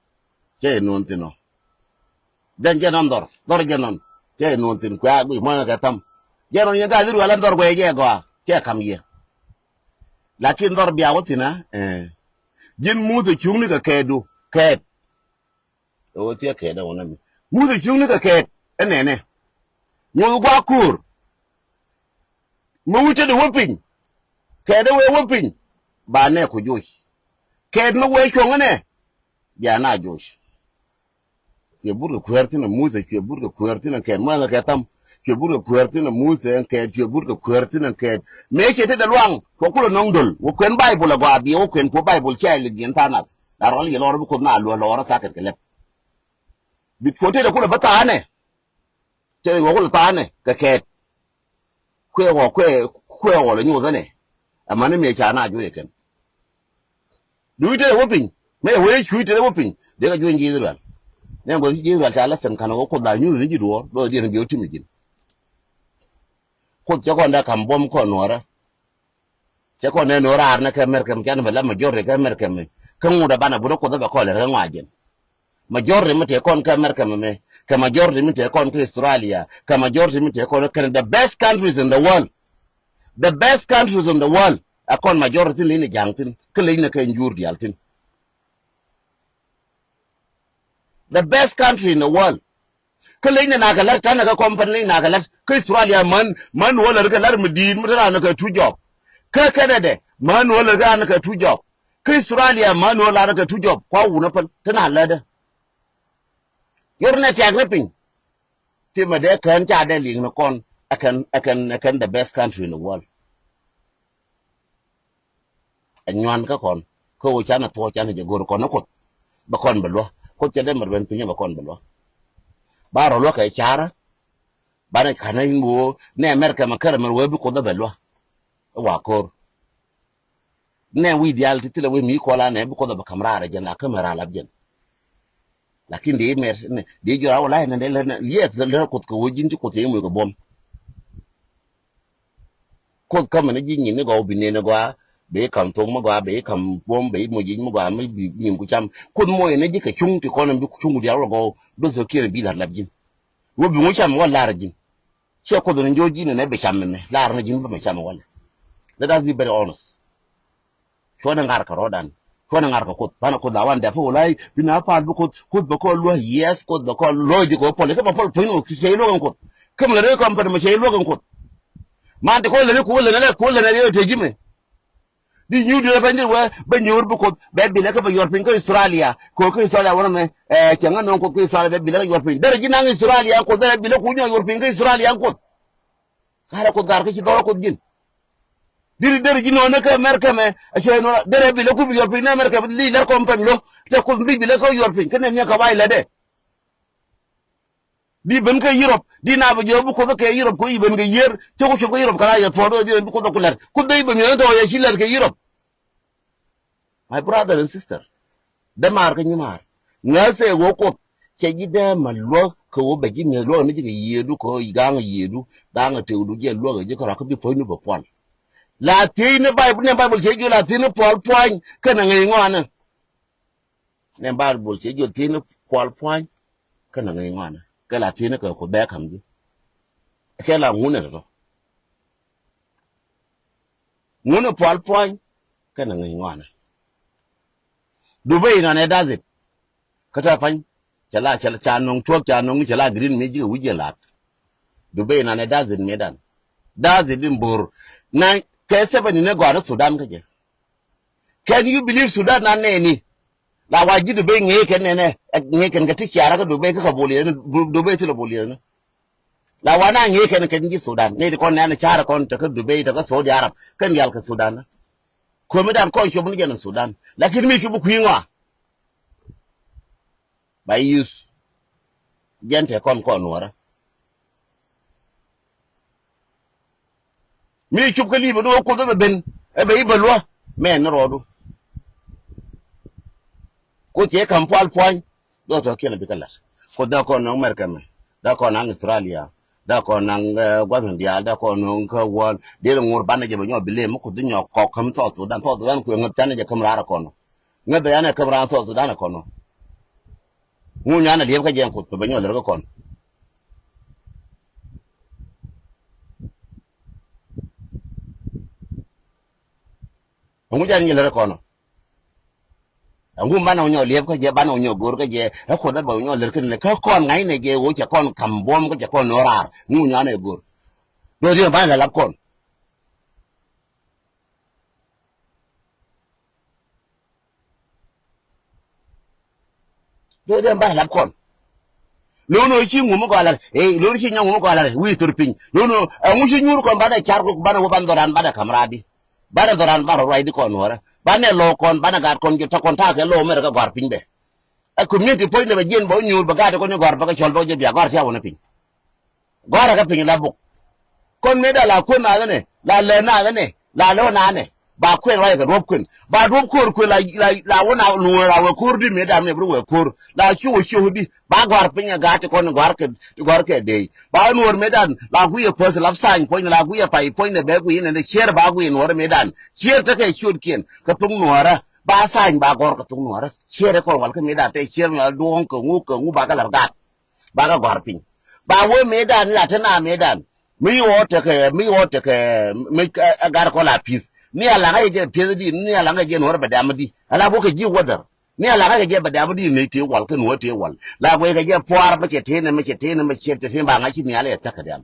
Cɛ yɛ nuɔ̱n thi̱n ɔ. Jɛn jɛn ɔn dhɔr, dhɔr jɛn ɔn. Cɛ yɛ nuɔ̱n thi̱n kuɛ a guic muɔ̱nyɛ kɛ tham. Jɛn ɔn yɛn gaat Israel ɛn dhɔr guɛy jɛ gɔaa cɛ kam yɛ. Lakin dhɔr bia wä thi̱n a, eh. Ji̱n Muthɛ cuŋni kɛ kɛɛtdu, kɛɛt. Ɛ ɣöö thiɛ kɛɛt ɛ wä nɛmɛ. Muthɛ cuŋni kɛ kɛɛt ɛ nɛnɛ. Nyuɔth gua̱a̱k ko̱o̱r. Mi wi̱c tetdɛ wä piny. Kɛɛt ɛ wee wä piny. Ba nɛ ku joc. Kɛɛt mi wee cuɔ̱ŋ ɛnɛ. Bia na joc. Cuɛ but kɛ kueer thi̱n ɛ Muthɛ, cuɛ but kɛ kueer thi̱n ɛ kɛɛt muɛŋɛ kɛ tham. cuɛ burkɛ kuäär thi̱n ɛ Muthɛ ɛn kɛɛt, cuɛ burkɛ kuäär thi̱n ɛn kɛɛt. Mëë cɛ tetdɛ luaŋ, kɛ kulɛ nɔŋ döl, wä kuɛn Baibol ɛ gɔaa biɛ, wä kuɛn puɔ Baibol cɛ liŋ yɛn tha̱a̱ŋ nath. La rɔl yɛ lɔr bi Kuoth na luä lɔr ɛ tha̱a̱ŋ kɛt kɛ lɛp. Bi puɔ tetdɛ kulɛ bä tha̱a̱ŋ nɛ. Tetdɛ wä kulɛ tha̱a̱ŋ nɛ kɛ kɛɛt. Kuɛ ɣɔɔ, kuɛ, kuɛ ɣɔɔ lɛ nyoth ɛnɛ. Amäni mëë ca na juɔc ɛ kɛn. Duc tetdɛ wä piny. Mëë wee cuc tetdɛ wä piny. Dee kɛ juɔny ji̱ Israel. Nɛ guɔth ji̱ Israel ca lɛ thɛn ka̱n ɣöö Kuoth la nyuth ni ji̱ duɔ̱ɔ̱r. Bä diɛn bi wä tim ɛ ji̱n. Kuoth cɛ kɔn dee ka̱m buɔ̱m kɔn nuɔ̱ɔ̱rä. Cɛ kɔn nɛ nuɔ̱ɔ̱rä raar ni kɛ Mɛrkɛ mi, can bɛ la majority kɛ Mɛrkɛ mi. Kä ŋut ɛ banɛ but ɛ Kuoth ɛ bɛ kɔn lɛ rɛ ŋɔa jɛn. Majority mi tëë kɔn kä America mɛmɛ, kɛ majority mi tëë kɔn kä Australia, kɛ majority mi tëë kɔn kä Canada, the best countries in the world. The best countries in the world. A kɔn majority leny ni ja̱a̱ŋ thi̱n, kä leny ni kɛ njur diaal thi̱n. The best country in the world. Kä leny ni nakä lät, ta̱nɛ kä company leny nakä lät, kä Australia män, män wä lät kɛ lät mi di̱i̱t mi te raan kɛ two job. Kä Canada, män wä lät kɛ raan kɛ two job. Kä Australia män wä lar kɛ two job kua wun a päl te na lätdä. Yor nɛ tiak ni piny. Thimɛ dee kɛn ca dee liŋ ni kɔn ɛ kɛn, ɛ kɛn, ɛ kɛn the best country in the world. Ɛ nyuan kä kɔn kä wä canɛ thuɔ̱k canɛ jɛ go̱r kɔn ni Kuoth. Bɛ kɔn bɛ luä Kuoth cɛ dee mɛr ben piny bɛ kɔn bɛ luä. Ba rɔ luä kɛ carä. Banɛ ka̱n in wä nɛ America mɛ kärɛ mɛr wee bi Kuoth bɛ luä. Ɛ wa ko̱r. Nɛ wi̱i̱ diaal ti thilɛ wi̱i̱ mi kɔla nɛ bi Kuoth bɛ ka̱m raar ɛ jɛn la kä mɛ raar lap jɛn. Lakin dee mɛr dee jɔra wala nɛ dee lɛ liɛth lɛ Kuoth kɛ wä ji̱n ci Kuoth yɛ muc kɛ buɔ̱m. Kuoth kä mɛn ji̱ nyin ni gɔw bi nɛn gɔaa, bɛ ka̱m thok mi gɔaa, bɛ ka̱m buɔ̱m, bɛ muc ji̱ mi gɔaa mi bi nyin ku cam. Kuoth mɔ yɛn ji̱ kɛ cuŋ ti kɔn bi cuŋ ku diaal wä gɔw, bi thok kiɛn bi la̱r lap ji̱n. Wä bi ŋu cam wä la̱r ji̱n. Ciɛ Kuoth ni njo̱o̱c ji̱n nɛ bi cam mɛmɛ, la̱r ni ji̱n bi mɛ cam walɛ. Let us be very honest. Cuɔ̱nɛ ŋa̱r kɛ rɔ̱dan. Cuɔ̱nɛ ŋa̱r kɛ Kuoth. Banɛ Kuoth a wan dɛp ɛ wä la i̱ bi na pal bi Kuoth, Kuoth bɛ kɔn luäk. Yes, Kuoth bɛ kɔn luäk ji̱ kɛ wä pɔl. Kä bɛ pɔl puɔ̱ny ni wä kiɛ cɛ i̱ luäk ɛn Kuoth. Kä mi lɛ ri kɔmpɛn mɛ cɛ i̱ luäk ɛn Kuoth. Man ti kɔn lɛ ri kuoth lɛ nɛ lɛ kuoth lɛ nɛ ri ɛ te ji̱ mɛ. Di nyuur di rɛ pɛn di wee bɛ nyuur bi Kuoth bɛ bilɛ kä bɛ yuɔr piny kä Australia. Kɛ wä kä Australia wä nɛ mɛ, ɛ, cɛ ŋä nööŋ Kuoth kä Australia bɛ bilɛ kä yuɔr piny. Derɛ ji̱ naŋ Australia ɛn Kuoth derɛ bilɛ ku nyɔ yuɔr piny kä Australia ɛn Kuoth. Karɛ Kuoth gar kä ci dhɔrä Kuoth ji̱n. Diri derɛ ji̱ nɔnɛ kä America mɛ, a cɛ nɔnɛ derɛ bilɛ ku bi yuɔr piny ni America bi li lɛr kɔm pɛn lo. Tɛ Kuoth bi bilɛ kä yuɔr piny kä nɛ miɛ kä bay lɛ dɛ. Di ben kä Europe, di na bi jɔw bi Kuoth kɛ Europe, ko iben kɛ yier, cɛ ku cop kä Europe kɛ la yɛ thuɔt, di bi Kuoth ku lɛr. Kuoth dee iben miɛ tɔ yɛ ci lɛr kɛ Europe. My brother and sister, dämaar kä nyimaar, ŋäthɛ ɣöö Kuoth cɛ ji̱ dee ma luäk kɛ ɣöö bɛ ji̱ mi̱eth luäk ni ji̱ kɛ yiëëdu kɛ ɣöö ga̱a̱ŋ yiëëdu, ga̱a̱ŋ tëëkdu jiɛ luäk ji̱ kärɔa kä bi puɔ̱nydu bɛ puɔl. La thiec ni Baibol, ni Baibol cɛ jiök la thiec ni puɔl puɔ̱ny kɛnɛ ŋäc ŋɔaani. Ni Baibol cɛ jiök thiec ni puɔl puɔ̱ny kɛnɛ ŋäc ŋɔaani. Kɛ la thiec ni kɛ Kuoth bɛ ka̱m ji̱. Kɛ la ŋun ni tɔ̱tɔ̱. Ŋun ni puɔl puɔ̱ny kɛnɛ ŋäc ŋɔaani. Dubai nɔnɛ does it. Kä tɛ pa̱ny cɛ la, cɛ la, ca nɔŋ tuɔɔk, ca nɔŋ, cɛ la green mi ji̱ kɛ wi̱c jɛ la̱t. Dubai nɔnɛ does it mi dan. Does it in bo̱r. Na kɛ seventy ni gɔaa ni Sudan kä jɛ. Can you believe Sudan na nɛɛni? La wa ji̱ Dubai ŋee kɛn nɛnɛ, ɛ, ŋee kɛn kɛ ti ciara kä Dubai kä kɛ bol yɛn, Dubai ti lɛ bol yɛn. La wa na ŋee kɛn kɛn ji̱ Sudan. Nɛy ti kɔn nɛn ca̱rɛ kɔn te kä Dubai, te kä Saudi Arab, kɛn diaal kɛ Sudan. Komi dan kɔn cop ni jɛn Sudan. Lakin mi cop kui̱ ŋɔa. Ba use jɛn te kɔn kɔn nuɔrä. Mi cup kä li̱i̱p ni wä Kuoth ɛ bɛ ben, ɛ bɛ i̱ bɛ luä mɛn ni rɔɔdu. Kuoth cɛ ka̱m pual puany. Dɔɔk tɔ̱ kiɛn bi kä la̱t. Kuoth dee kɔn nɔŋ America mɛ, dee kɔn naŋ Australia, dee kɔn naŋ, eh, gua̱th in diaal, dee kɔn nɔŋ kä world. Dee ŋur banɛ jɛ bɛ nyɔk bi lem mi Kuoth dee nyɔk kɔk käm South Sudan, South Sudan kuɛ ŋäth canɛ jɛ käm raar ɛ kɔn. Ŋäth bɛ yanɛ käm raar South Sudan ɛ kɔn. Ŋu nyanɛ liɛp kä jɛ Kuoth bɛ nyɔk lɛr kä kɔn. Ɛŋu jɛ ni lɛr kɔn ɔ? Ɛŋu banɛ wä nyɔ liɛp kä jɛ, banɛ wä nyɔ go̱o̱r kä jɛ, ɛ Kuoth ɛ bɛ wä nyɔ lɛr kä ni kä kɔn ŋa̱cnɛ jɛ wä cɛ kɔn ka̱m buɔ̱m kä cɛ kɔn no̱o̱r raar. Ŋu nyanɛ go̱o̱r? Do̱r yɛn banɛ lɛ lap kɔn. Do̱r yɛn banɛ lap kɔn. Lo̱n ɣöö ci ŋu mi gɔaa la̱t, ɛ, lo̱n ci nyɔk ŋu mi gɔaa la̱t, wi̱i̱ thor piny. Lo̱n ɣöö, ɛ, ŋu ci nyuur kɔn banɛ car kɔ, banɛ wä ban dhɔran, banɛ ka̱m raadi. Banɛ dhɔran, banɛ ruac di kɔn nuɔrä. Banɛ lo̱o̱k kɔn, banɛ gaat kɔn, jɛ tɔk kɔn ta̱a̱ kɛ lo̱o̱ mɛr kɛ gɔ̱a̱r piny bɛ. Ɛ community puɔ̱nydɛ bɛ jiɛn bɛ wä nyuur, bɛ gaat kɔn jɛ gɔ̱a̱r, bɛ kɛ cɔl bɛ wä jɛ bia gɔ̱a̱r, tia wä ni piny. Gɔ̱a̱r ɛ kɛ piny la buk. Kɔn mëëdan la kuën nath ɛnɛ, la lɛ nath ɛnɛ, la lɛ wä nath ɛnɛ. Ba kuën ruac kɛ duɔ̱p kuën. Ba duɔ̱p ko̱r kuën la, la, la wä na nuɔɔr a wee ko̱r di mëëdan mi bi wee ko̱r. La ciök wä ciök di. Ba gɔ̱a̱r piny ɛ gaat ti kɔn gɔ̱a̱r kɛ, gɔ̱a̱r kɛ dee. Ba nuɔɔr mëëdan, la guiy ɛ päth la sign puɔ̱nydɛ, la guiy ɛ pay puɔ̱nydɛ bɛ guiy inɛn cier ba guiy nuɔɔr mëëdan. Cier tekɛ ciötkiɛn, kɛ thok nuɔɔrä. Ba sign ba gɔ̱a̱r kɛ thok nuɔɔrä. Cier ɛ kɔn wal kä mëëdan te cier mi la duɔ̱ɔ̱ŋ kɛ ŋu kɛ ŋu ba kɛ la̱r gaat. Bakɛ gɔ̱a̱r piny. Ba wee mëëdan la te na mëëdan. Mi ɣɔɔ tekɛ, mi ɣɔɔ tekɛ, mi ɛ, ɛ, gat kɔn la pi̱th. Ni a laŋä jɛ pi̱th di, ni a laŋä jɛ nuɔ̱ɔ̱r bɛ dam di. Ala bukɛ ji̱ wädär. Ni a laŋä jɛ bɛ dam di ni ti wal, kä nuɔ̱ɔ̱r ti wal. La guɛy kɛ jɛ puaar, mɛ cɛ tëë ni, mɛ cɛ tëë ni, mɛ cɛ tëë ni, ba ŋa̱c ci nhial ɛ thäk kɛ dam.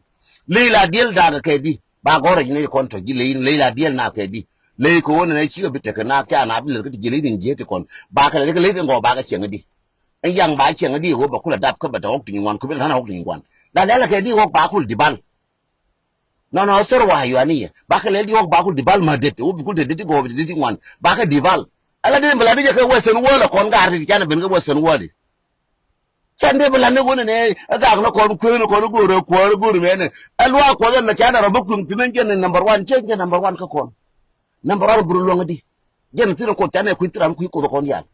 Ley la diel da̱a̱k kɛ di. Ba gɔ̱r ni kɔn tɔ ji̱ ley, ley la diel na kɛ di. Ley kɛ wä ni cikɛ bi tekɛ na kɛ ana bi lɛ kä ti ji̱ ley ni ji̱ ti kɔn. Ba kɛ lɛ kɛ ley ti ŋɔ ba kɛ cieŋ di. Ɛn yaŋ ba cieŋ di ɣöö bɛ kulɛ dap kä bɛ te ɣɔk ti ŋuan, ku bi la than ɣɔk ti ŋuan. La lɛl kɛ di ɣɔk ba kul di bal. Nɔnɔ thor wa yuani yɛ. Ba kɛ lɛl di ɣɔk ba kul di bal ma det. Ɣöö bi kul te det ti gɔɔb ti det ti ŋuan. Ba kɛ di bal. Ala di bi la di jɛ kɛ Western world kɔn gar ti canɛ ben kɛ Western world. Can di bi la ni wuni ni ɛ gak ni kɔn kueeni kɔn go̱o̱r ɛ kuäär go̱o̱r mɛni. Ɛ luaak kuɔth ɛmɛ canɛ rɔ bi kuiŋ thin ɛn jɛn ni number one. Cɛ jɛ number one kä kɔn. Number one buru luäŋ di. Jɛn thi̱n kuoth canɛ kui̱ thi̱n ram kui̱ kuoth kɔn yal.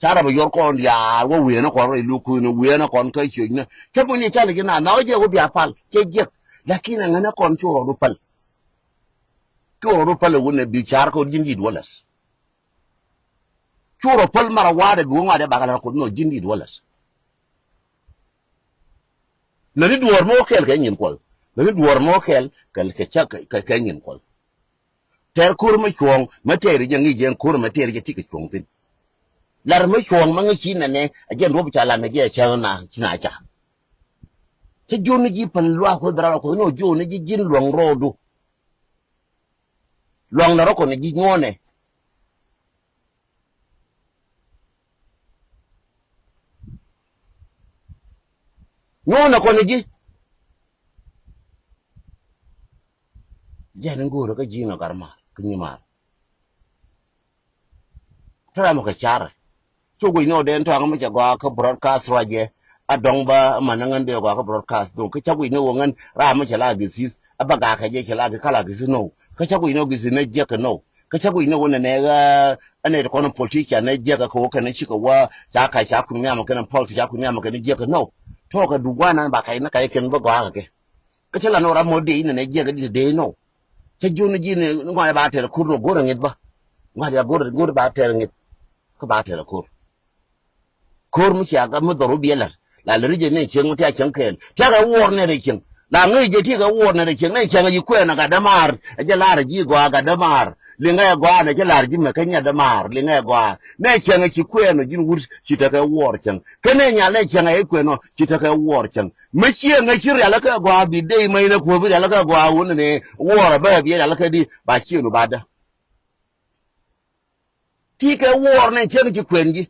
Ca rap a yuɔr kɔn diaal wä wi̱i̱nä kɔn rɛy luk kui̱n wi̱i̱nä kɔn kä ciöcnä. Cä mun ni ca lɛ ji̱ na na wä jɛ wä bia pal cɛ jiäk. Lakin aŋänä kɔn cu rɔɔdu päl. Cu rɔɔdu päl wun ɛ bi car kɔn ji̱n di̱t wä läth. Cu rɔ päl mara wa̱a̱dɛ bi wä ŋa̱dɛ bakɛ lɛ kuoth nɔ ji̱n di̱t wä läth. Läni duɔ̱ɔ̱r mɔ kɛl kɛ nyin kuɔth. Läni duɔ̱ɔ̱r mɔ kɛl kɛ kɛ ca kɛ kɛ nyin kuɔth. Tɛr ko̱r mi cuɔ̱ɔ̱ŋ, mi tɛɛri jɛ ŋi̱i̱c jɛ ko̱r mi tɛɛri jɛ ti kɛ cuɔ̱ɔ̱ŋ thi̱n. Lar mi cuɔ̱ɔ̱ŋ mi ŋi̱i̱c ci nɛnɛ, a jɛn duɔ̱p ca lar ni jɛ cäŋ na, ci na ca. Cä jiöni ji̱ päl luaak kueth bɛ rar kueth, ni ɔ jiöni ji̱ ji̱n luäŋ rɔɔdu. Luaŋ na rɔ kɔn ji̱ nyuɔ̱ɔ̱nɛ. Nyuɔ̱ɔ̱nɛ kɔn ji̱. Jɛn in go̱o̱rä kä ji̱n ɔ gat maar kä nyi maar. Te ram kɛ carɛ. Cu guic ni ɣöö den tɔ̱a̱ŋ mi cɛ gɔaa kä broadcast ruacɛ. A dɔ̱ŋ bä man ni ŋän dee gɔaa kä broadcast dho̱ŋ kä ca guic ni ɣöö ŋän ram mi cɛ la githith a bä gakɛ jɛ cɛ la gi̱ kä la githith nɔw. Kä ca guic ni ɣöö githith ni jiäk kɛ nɔw. Kä ca guic ni ɣöö nɛnɛ ɣä ɛ nɛy ti kɔn politician ni jiäk kɛ kɛ ɣöö kɛn cikɛ wä ca kac ca kui̱ nhiam kɛn pɔl ti ca kui̱ nhiam kɛn jiäk kɛ nɔw. Tɔ̱ɔ̱kɛ duk gua̱a̱th nan ba kac ni kac kɛn bä gɔaa kɛ kɛ. Kä cä la nɔ ram mɔ dee inɛ nɛ jiɛk di dee nɔ. Cä jiön ni ji̱ ni ŋuan ba tɛr kur nɔ go̱r ŋi̱th ba. Ŋuan ya go̱r go̱r ba tɛr ŋi̱th. Kä ba tɛr kur. Kur mi cia ga mi dhɔr wi̱biɛ lɛr. La lɛr jɛ ni cieŋ mi tia cieŋ kɛɛl. Tia kɛ wuɔr nɛ rɛ cieŋ. La ŋäc jɛ ti kɛ wuɔr nɛ rɛ cieŋ. Nɛ cieŋ ji kuɛn a gat dämaar. Ɛ jɛ lar ji̱ gɔaa gat dämaar. Liŋɛ gɔaa nɛ jɛ lar ji̱ mɛ kä nyɛ dämaar. Liŋɛ gɔaa. Nɛ cieŋ ci kuɛn ɔ ji̱n wur ci tekɛ wuɔr cieŋ. Kä nɛ nyal nɛ cieŋ ɛ kuɛn ɔ ci tekɛ wuɔr cieŋ. Mi ciɛ ŋäc ci rialikä gɔaa bi dee i̱ mäcnɛ kuäär bi rialikä gɔaa wun ni wuɔɔrä bä bi rialikä di ba ciɛ nu ba dä. Ti kɛ wuɔɔr ni cieŋ ci kuɛn ji̱.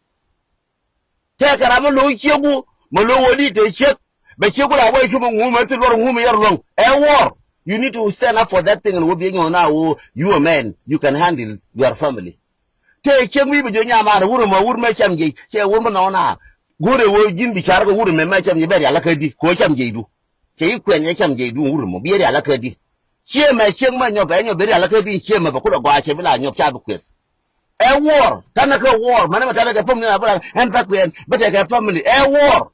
Tɛkɛ ram mi lo̱c ciek wu mi lo̱c wä di te ciek. Bɛ ciek wu la wä i̱ cumɛ ŋumɛ thil luɔr ŋumɛ yɛr luɔ̱ŋ ɛ wuɔɔr. You need to stand up for that thing and wä bi nyuɔ̱n na wu you a man you can handle your family. Tëë cieŋ wi̱i̱ bɛ jiök nyamaar wur ɛmɔ wur mɛ cam jiɛc cɛ wur mi nhɔk na. Go̱o̱rɛ ɣöö ji̱n bi car kɛ wur ɛmɛ mɛ cam jiɛc bɛ rial akädi kɛ ɣöö cam jiɛcdu. Cɛ ji̱ kuɛn ɛ cam jiɛcdu wur ɛmɔ bi rial akädi. Ciëmɛ cieŋ mɛ nyɔp ɛ nyɔp bi rial akädi ciëmɛ bɛ kulɛ gɔaa cɛ bi la nyɔp ca bi kueth. Ɛ wuɔr tanɛ kɛ wuɔr mɛnɛ mɛ tanɛ kɛ family na bi la ɛn pa kuɛn bɛ tɛ kɛ family ɛ wuɔr.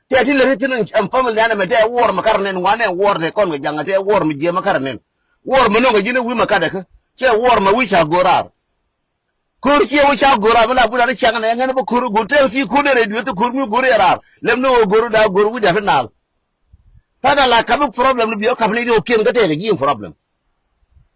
Tɛ ti lɛ ri thin ɛn family na mɛ tɛ wuɔr mɛ kar nɛn wanɛ wuɔr tɛ kɔn kɛ jaŋ tɛ wuɔr mɛ jiɛ mɛ kar nɛn. Wuɔr mɛ nɔŋ kɛ ji̱n ɛ wi̱i̱ mɛ kat ɛ kä cɛ wuɔr mɛ wi̱i̱ ca go̱o̱r raar. Ko̱r ciɛ wä ca go̱r a mi la budan cäŋ nɛ ŋän bä ko̱r go̱r tɛk ti ko̱r dee rɛy duet ti ko̱r mi go̱r yɛ raar lɛm ni wä go̱r da go̱r wi̱c da ti nal. Pɛn a la kap i̱ problem ni biɛ kap ni ri wä kiɛn kä tɛk ji̱ problem.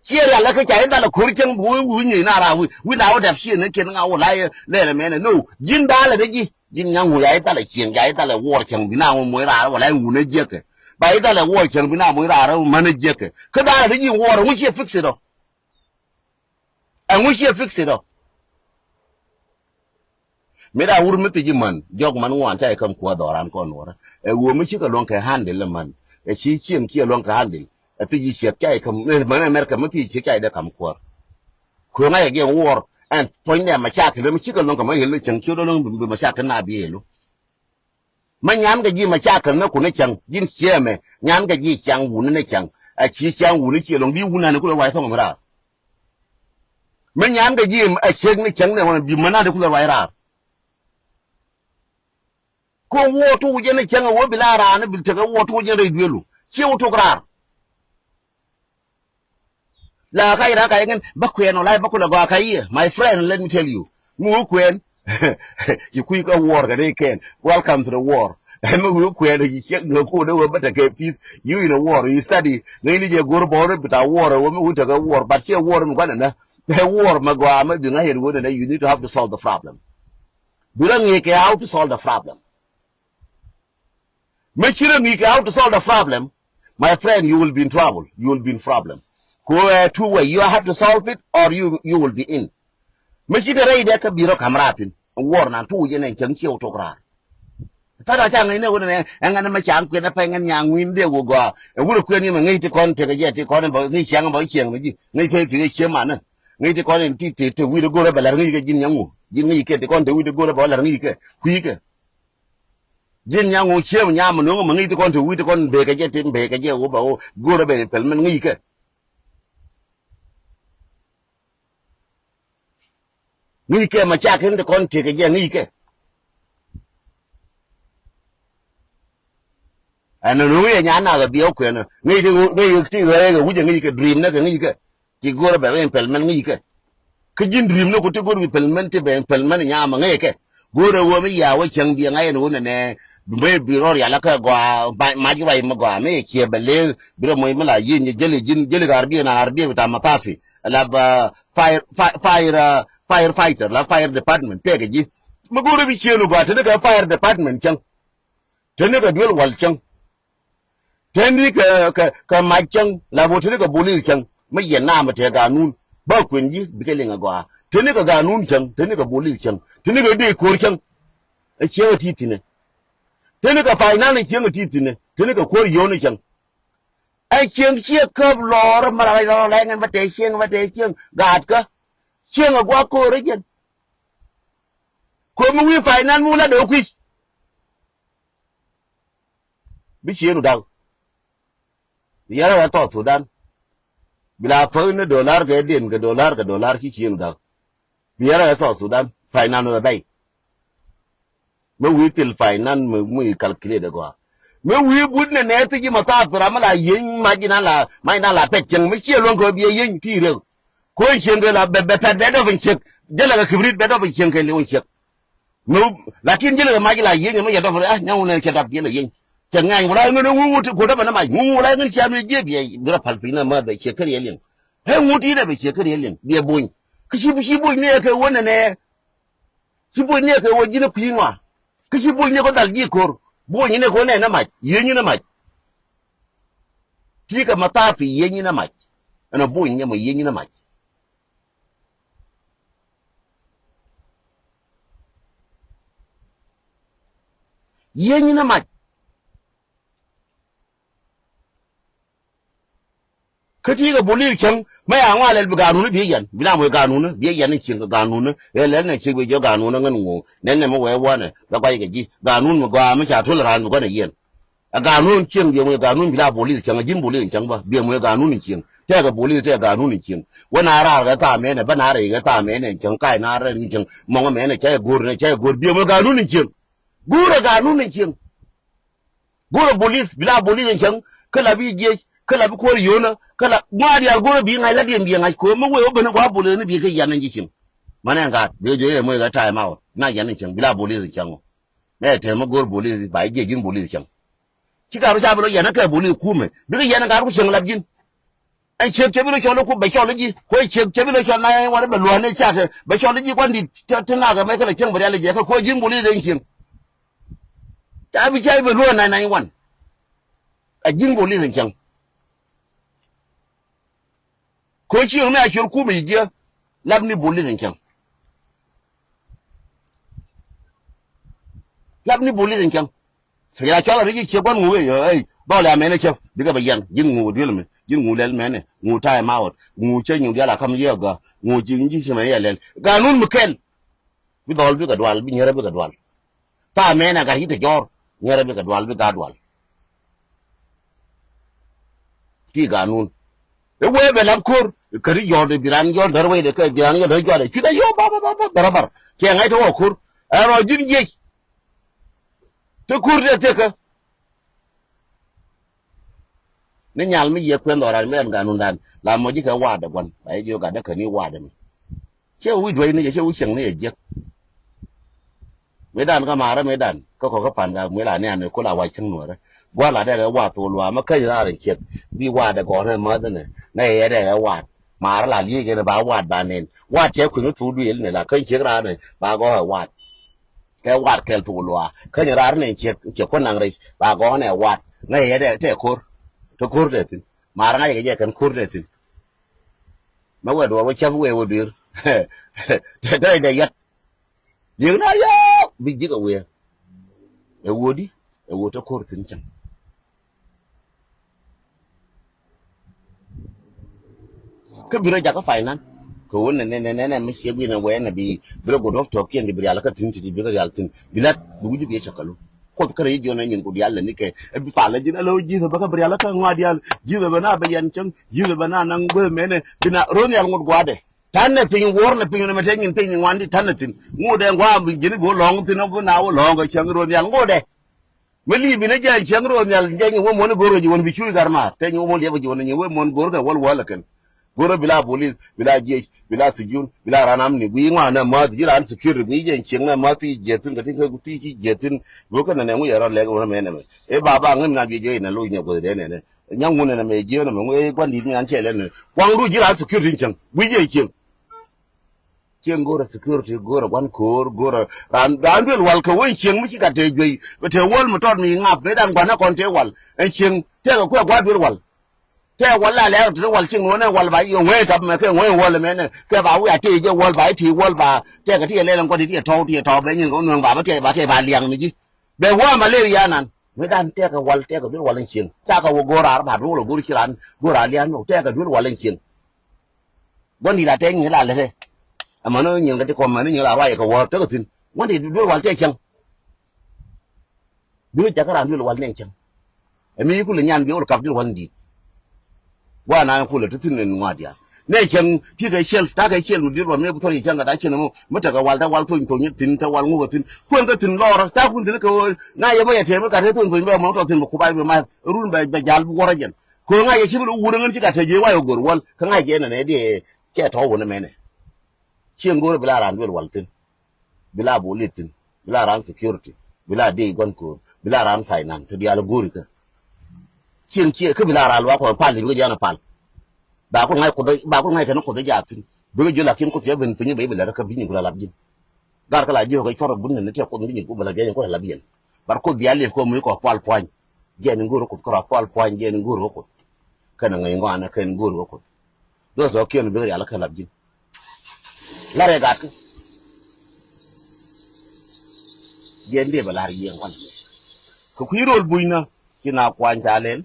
Ciɛ rial lɛ kä ca i̱ dhal a ko̱r cäŋ bi wä wi̱c nyuc na ra wi̱c wi̱c na wä dɛp ciɛ ni kiɛn ŋa wä la yɛ lɛl ɛmɛnɛ no ji̱n da̱a̱lɛ dee ji̱ ji̱n ŋa̱ŋ wä ya i̱ dhal a cieŋ ca i̱ dhal a wuɔr cäŋ bi na wä moc raar wä la i̱ wun a jiäkɛ. Ba i̱ dhal a wuɔr cäŋ bi na moc raar wä män a jiäkɛ kä da̱a̱lɛ dee ji̱ wuɔr ɛŋu ciɛ fix it ɔ. Ɛŋu ciɛ fix it ɔ. Mi da wur mi thiec i̱ män, jɔk män ŋuan ca i̱ käm kuäär dhɔran kɔn nuɔrä. Ɛ ɣöö mi cikɛ luɔ̱ŋ kɛ handle i̱ män. Ɛ ci cieŋ ciɛ luɔ̱ŋ kɛ handle. Ɛ thiec i̱ ciek ca i̱ käm, män America mi thiec ciek ca i̱ dee käm kuäär. Kueŋ a yɛ giɛn wuɔr. Ɛn puɔ̱nydɛ mashakil mi cikɛ luɔ̱ŋ kɛ mä yel ni cäŋ ci dɔ̱ŋ bi mashakil na bi yelu. Mä nyan kɛ ji̱ mashakil ni kun ni cäŋ, ji̱n ciɛ mɛ, nyan kɛ ji̱ cäŋ wuni ni cäŋ. A ci cäŋ wuni ciɛ luɔ̱ŋ di wun ani kulɛ ruac thɔŋ mi raar. Mä nyan kɛ ji̱ a ciek ni cäŋ ni wan bi män ani kulɛ ruac raar. Ko wuɔ tuk jɛn ni cäŋ a wä bi la raar ni bi tekɛ wuɔ tuk jɛn rɛy duelu. Ciɛ wä tuk raar. La ka ira ka yɛn ba kuɛn wala ba kula gɔaa ka yɛ. My friend, let me tell you. Mi wä kuɛn. Ci kui̱ kä war kɛ ni kɛn. Welcome to the war. Mi wä kuɛn ci ciek ni ku de wä ba tekɛ peace. You in a war, you study. Ŋäcni jɛ go̱r bɔr bita war wä mi wä tekɛ war, but ciɛ war mi guanɛ na. Ɛ war ma gɔaa mi bi ŋa̱c yɛn wä nɛ na, you need to have to solve the problem. Bi rɛ ŋi̱i̱c kɛ how to solve the problem. Mi ci rɛ ŋi̱i̱c kɛ how to solve the problem, my friend, you will be in trouble. You will be in problem. Ko ɛ two way. You have to solve it or you, you will be in. Mi ci te rɛy dɛ kä bi rɔ kam raar thi̱n. Wuɔr nan tuuc ɛn ɛn cäŋ ciɛ wä tok raar. Thata ca ŋäcnɛ wä nɛ ɛŋɛn mi ca kuɛn ɛ pɛŋ ɛn nyaŋ wi̱n dee wä gɔaa. Ɛ wurɛ kuɛn yɛ mɛ ŋäc ti kɔn tekɛ jɛ ti kɔn ɛ bä ŋäc cäŋ bä cieŋ ni ji̱. Ŋäc pek ti kɛ cieŋ manä. Ŋäc ti kɔn in ti, ti, ti wi̱i̱ ti go̱rä bɛ la̱r ŋäc kɛ ji̱n nyaŋu. Ji̱n ŋäc kɛ ti kɔn te wi̱i̱ ti go̱rä bɛ la̱r ŋäc kɛ. Kui̱ kɛ. Ji̱n nyaŋu ciem nyam nuŋ mɛ ŋäc ti kɔn te wi̱i̱ ti kɔn bekɛ jɛ ti bekɛ jɛ wä bɛ wä go̱rä bɛ pɛl mɛn ŋäc kɛ. Ŋäc kɛ ma ca kɛn ti kɔn tekɛ jɛ ŋäc kɛ. Ɛn nuŋ yɛ nyan nath a biɛ wä kuɛn ŋäc ti ŋäc ti ɣäɛ kɛ wi̱c ɛ ŋäc kɛ dream nɛ kɛ ŋäc kɛ. Ti go̱rä bɛ wä implement ŋäc kɛ. Kä ji̱n dream ni ku ti go̱r bi implement ti bɛ implement nyam a ŋäc kɛ. Go̱rä wä mi ya wä cäŋ biɛ ŋa̱c ɛn wä nɛnɛ. Bi bi rɔ rial kä gɔaa mac ruac mi gɔaa mi ciɛ bɛ lëë bi rɔ moc mi la yieny jɛ jäli ji̱n jäli kɛ arbiɛ na arbiɛ bi ta mathafi. La ba fire, fire, fire, uh, firefighter, la fire department tekɛ ji̱. Mi go̱rä bi cieen wä gɔaa te ni kɛ fire department cäŋ. Te ni kɛ duel wal cäŋ. Te ni kɛ, kɛ, kɛ mac cäŋ, la bot te ni kɛ bolis cäŋ. Mi yɛn naam tɛ ganun. Ba kuɛn ji̱, bikɛ liŋ a gɔaa. Te ni kɛ ganun cäŋ, te ni kɛ bolis cäŋ. Te ni kɛ dee ko̱r cäŋ. Ɛ cieŋ a ti thi̱nɛ. Te ni kɛ finance cieŋ a ti thi̱nɛ. Te ni kɛ ko̱r yio̱o̱ni cäŋ. Ɛ cieŋ ciɛ käp lɔɔr, mara lɔɔr lɛ ŋɛn ba tɛ cieŋ, ba tɛ cieŋ. Gaatkä. Cieŋ a gua̱a̱k ko̱r ɛ jɛn. Ko̱r mi wi̱i̱ finance mi wä la dee kui̱c. Bi cieen wä da̱k. Bi yɛrɛ wä South Sudan. Bi la päk ni dollar kɛ den kɛ dollar kɛ dollar ci cieen wä da̱k. Bi yɛrɛ wä South Sudan. Finance wä bɛy. Mi wi̱i̱ thil finance mi, mi calculate gɔaa. Mi wi̱i̱ but nɛ nɛ thi̱c i̱ ma thaap ram mi la yieny mac inan la, mac inan la pɛt cieŋ mi ciɛ luɔ̱ŋ kɛ wä bi yɛ yieny ti rek. Ko̱n cieŋ kɛ la bɛ, bɛ pɛt bɛ dɔp in ciek. Jälɛ kɛ kibrit bɛ dɔp in cieŋ kɛ liw in ciek. Mi, lakin jälɛ kɛ mac la yieny mi yɛ dɔp in, ah, nyaŋ wun ɛn cɛ dap yɛn la yieny. Cɛ ŋa̱ny wala ŋun ŋun ti kuot dap in mac. Ŋun wala ŋun cia mi jiɛ bi yɛ, bi rɔ pal piny na ma bɛ ciek kɛ riɛ liŋ. Ɛ ŋun ti dɛ bɛ ciek kɛ riɛ liŋ. Bi yɛ bony. Kä ci, ci bony ni yɛ kɛ wä nɛ nɛ. Ci bony ni kɛ wä ji̱n kui̱ ŋɔa. Kä ci bony ni kɛ dhal ji̱ ko̱r. Bony ni kɛ wä nɛn ni mac. Yieny ni mac. Ti kɛ ma thaap i̱ yieny ni mac. Ɛn a bony ni ma yieny ni mac. Yieny ni mac. Kä ti kɛ bolis cäŋ, mɛ ya ŋuan lɛl bi ganun bi yɛn, bi na mɔ ganun, bi yɛn ni cieŋ kɛ ganun, ɛ lɛl nɛ cieŋ bi jɛ ganun ŋän ŋo̱o̱ŋ, nɛn nɛ mɛ wee wanɛ, bɛ guay kɛ ji̱, ganun mi gɔaa mi ca tuɔl ran mi guanɛ yɛn. Ɛ ganun cieŋ, bi mɔ ganun bi la bolis cäŋ, ɛ ji̱n bolis cäŋ bä, bi mɔ ganun cieŋ, tɛkɛ bolis tɛkɛ ganun cieŋ. Wä na raar kɛ thaam ɛnɛ, bä na rɛy kɛ thaam ɛnɛ cäŋ, kac na rɛn cäŋ, mɔŋ mɛnɛ cɛ go̱r nɛ cɛ go̱r, bi mɔ ganun cieŋ. Go̱rɛ ganun cieŋ. Go̱rɛ bolis, bi la bolis in cäŋ, kä la bi jiec, kä la bi kuäär yio̱o̱nä, kä la ŋuaar diaal go̱rɛ bi ŋa̱c la diɛn bi ŋa̱c ko̱o̱m mi wee wä ben gua bolis ni bi kɛ yan in ji̱ cieŋ. Manɛ ŋa̱a̱t, bi jɛ yɛ moc kɛ ta̱a̱ ma wä, na yan in cäŋ, bi la bolis in cäŋ wä. Mɛ tɛm mi go̱r bolis, ba jiec ji̱n bolis cäŋ. Ci ka̱r wä ca bi lɔ yan kɛ bolis kumɛ, bikɛ yan in ka̱r ku cäŋ lap ji̱n. Ɛn ciek cɛ bi rɔ cɔl iku bɛ cɔl iji̱. Kuɛ ciek cɛ bi rɔ cɔl nine one bɛ luɔ̱n i̱ cat bɛ cɔl iji̱ kuan di̱t ti nak ɛmɛ kɛ lɛ cieŋ bɛ rial iji̱ kɛ kuɛ ji̱n bolis ɛn cieŋ. Ca bi ca i̱ bɛ luɔ̱n nine one. Ɛ ji̱n bolis ɛn cieŋ. Kuɛ cieŋ mi a cuɛr kumɛ iji̱ lap ni bolis ɛn cieŋ. Lap ni bolis in cäŋ. Fɛ ya cɔl a ri ji̱ ciɛ gua̱n ŋu wee, ey, dhɔl ya mɛn ɛ cäp, bikɛ bɛ yɛn, ji̱n ŋu diöl mɛ, ji̱n ŋu lɛl mɛn ɛ, ŋu ta̱a̱ ɛ ma ɣɔt, ŋu cä nyuŋ diaal a ka̱m yɛ gä, ŋu ci ji̱ ci mɛn yɛ lɛl. Ganun mi kɛl. Bi dhɔl bikɛ dual, bi nyierä bikɛ dual. Ta̱a̱ mɛn ɛ gat yi̱t ɛ jɔr, nyierä bikɛ dual, bi gat dual. Ti ganun. Ɛ wee bɛ lap ko̱r, käri yɔɔt, bi ran yɔɔt däär wee de, kɛ bi ran yɔɔt däär jɔɔt de. Cui̱dɛ yɔɔt ba, ba, ba, ba, barabar. Cɛ ŋa̱c te wä ko̱r. Ɛ rɔ ji̱n jiec. Te ko̱r de thekä. Ni nyal mi yiëë kuɛn dhɔran mi ran ganun dan. La mɔ ji̱ kɛ waadɛ gua̱n. Ba yɛ jiök gat dee käni waadɛ mi. Cɛ wi̱c duäc ni jɛ, cɛ wi̱c cieŋ ni jɛ jiäk. Mëëdan kä maarä mëëdan kä kɔkä pan ka mëë la ni an kula wac cäŋ nuɔrä. Gua̱a̱r la dɛkɛ wath thok luaak mä käny raar in ciek bi wath dɛ gɔ̱rnɛ mäth ni nɛ yɛ dɛkɛ wath. Maarä la liec kɛn ba wath ba nen wath cɛ kui̱n thok duëël ni la käny ciek raar ni ba gɔ̱rɛ wath. Kɛ wath kɛl thok luaak käny raar ni ciek ciek kuɔn naŋ rɛc ba gɔ̱rnɛ wath nɛ yɛ dɛkɛ tɛ ko̱r. Tɛ ko̱r tɛ thi̱n maarä ŋa̱c kɛ jɛ kɛn ko̱r tɛ thi̱n. Mɛ wee duɔr wä cäp wee wä dui̱r. Tɛ tɛ dɛ yɔt. Liek na yɔɔk bi ji̱k a wee. Ɛ wodi ɛ wod te ko̱r thi̱n cäŋ. Kä bi rɔ jakä finance kɛ wä nɛ nɛ nɛ nɛ mi ciɛ gui̱n ɛ wee nɛ bi bi rɔ go̱d wä tɔ̱kiɛn di bi rial kä thi̱n ti ti bi kɛ rial thi̱n bi lat bi wi̱c bi yɛ cä kä lu. Kuoth kä rɛy jiɔn ɛ nyin ku diaal lɛ ni kɛ ɛ bi pal ɛ ji̱n ɛ lɛ wä ji̱th ɛ bä kä bi rial kä ŋɔa diaal ji̱th ɛ bä na bɛ yɛn cäŋ ji̱th ɛ bä na naŋ gueth mɛnɛ bi na ro̱n rial ŋot gua̱dɛ. Ta̱nɛ piny wuɔ̱r nɛ piny nɛ mɛ te nyin piny ni ŋuan di ta̱nɛ thi̱n. Ŋot dɛ ŋuan bi ji̱n bi wä lɔ̱ŋ thi̱n bi na wä lɔ̱ŋ kɛ cäŋ ro̱n nhial ŋot dɛ. Mi li̱i̱ bi ni jɛ cäŋ ro̱n nhial jɛ nyin wä muɔ̱n i̱ go̱r kɛ ji̱ wän bi cuuc gar maar te nyin wä muɔ̱n liɛp kɛ ji̱ wän nyin wä muɔ̱n go̱r kɛ wäl wäl kɛn. Go̱r bi la bolis bi la jiec bi la sijun bi la ran amni guiy ŋuan nɛ mäth ji̱ ran security guiy jɛ cieŋ nɛ mäth ti jieth thi̱n kɛ ti kɛ ti ci jieth thi̱n. Go̱r kɛ nɛ nɛ ŋu yɛ rɔ lɛk wä mɛ nɛ mɛ i̱ ba ba ŋäm na bi jɛ inɛ loc nɛ gueth dee nɛ nɛ. Nyaŋ ŋun ɛn ɛmɛ jieen ɛmɛ ŋuɛ gua̱n di̱t mi an cɛ lɛn ni kuaŋ ruc ji̱ raan security in cäŋ guic jɛ cieŋ. Cieŋ go̱o̱rɛ security go̱o̱rɛ gua̱n ko̱o̱r go̱o̱rɛ raan raan duel wal kɛ wec cieŋ mi ci gat te juey bɛ te wäl mi tɔt mi ŋap mëë dan gua̱n ɛ kɔn te wal ɛn cieŋ tɛkɛ kuɛ gua̱n duel wal. Tɛ wal la lɛɛk te wal cieŋ ni wä nɛ wal ba yɛ ŋuɛ tap mɛ kɛ ŋuɛ wäl mɛ nɛ kɛ ba wi̱i̱ a te jɛ wäl ba i̱ ti wäl ba tɛkɛ ti yɛ lɛl ɛn gua̱n ti ti yɛ tɔw ti yɛ tɔw bɛ nyin kɛ wä nuɛŋ ba bä tɛ ba tɛ ba liaŋ ni ji̱. Bɛ wä malaria nan. Mi dan tɛkɛ wal tɛkɛ duel wal in cieŋ. Cakɛ wä go̱o̱r raar ba duel wal go̱o̱r ci ran go̱o̱r raar lian wä tɛkɛ duel wal in cieŋ. Gua̱n di la tɛny ni la lɛtɛ. Ɛmɛ ni nyin kɛ ti kɔm mɛ ni nyin la ruac kɛ wä tɛkɛ thin. Gua̱n di duel wal tɛ cieŋ. Duel jakä ran duel wal nɛ cieŋ. Ɛmi kulɛ nyan bi wal kap duel wal in di̱i̱t. Gua̱a̱r na kulɛ ti thi̱n in ŋua̱t diaal. Nɛ cieŋ ti kɛ ciel ta kɛ ciel mi di̱t wal mi bi thɔr yi cieŋ kɛ ta cieŋ mi mi tekɛ wal ta wal thony thony thi̱n ta wal ŋukɛ thi̱n kuën kä thi̱n lɔɔr ta kun thi̱n kɛ ɣöö na yɛ mi yɛ tɛm mi gat te thony thony bɛ mɔŋ tɔ thi̱n bi kubac bi math run bɛ bɛ jal bi wuɔrä jɛn. Kɛ ɣöö ŋa̱c yɛ ci bi wur ŋän ci gat te jiey wa yɛ go̱r wal kä ŋa̱c yɛ nɛnɛ diɛ cɛ tɔ̱ wun ɛmɛnɛ. Cieŋ go̱o̱r bi la ran duel wal thi̱n. Bi la bolit thi̱n, bi la ran security, bi la dee gua̱n ko̱o̱r, bi la ran finance, ti diaal go̱o̱ri kä. Cieŋ cie kä bi la ran luaak kɔn pal, bi kä jian pal. Ba kun ŋa̱c kuoth, ba kun ŋa̱c kɛn kuoth jaak thi̱n. Bi kä jiö lakin kuoth cɛ ben piny, ba i̱ bi lɛr kä bi nyin ku la lap ji̱n. Gar kä la jiö kɛ cuɔr bun ni tiɛ kuoth bi nyin ku bi lap yɛn ku la lap yɛn. Bar kuoth bia liep kɔ mi kɔ pal puany. Jɛn in go̱o̱r kuoth kɔ ra pal puany, jɛn in go̱o̱r kuoth. Kɛn ŋa̱c ŋɔanɛ kɛn go̱o̱r kuoth. Duɔth tɔ kiɛn bi rial kä lap ji̱n. Larɛ gat kä. Jiɛn dee bɛ lar yiëë ŋuan. Kɛ kui̱ rol bunyna ci na kuany ca lɛl.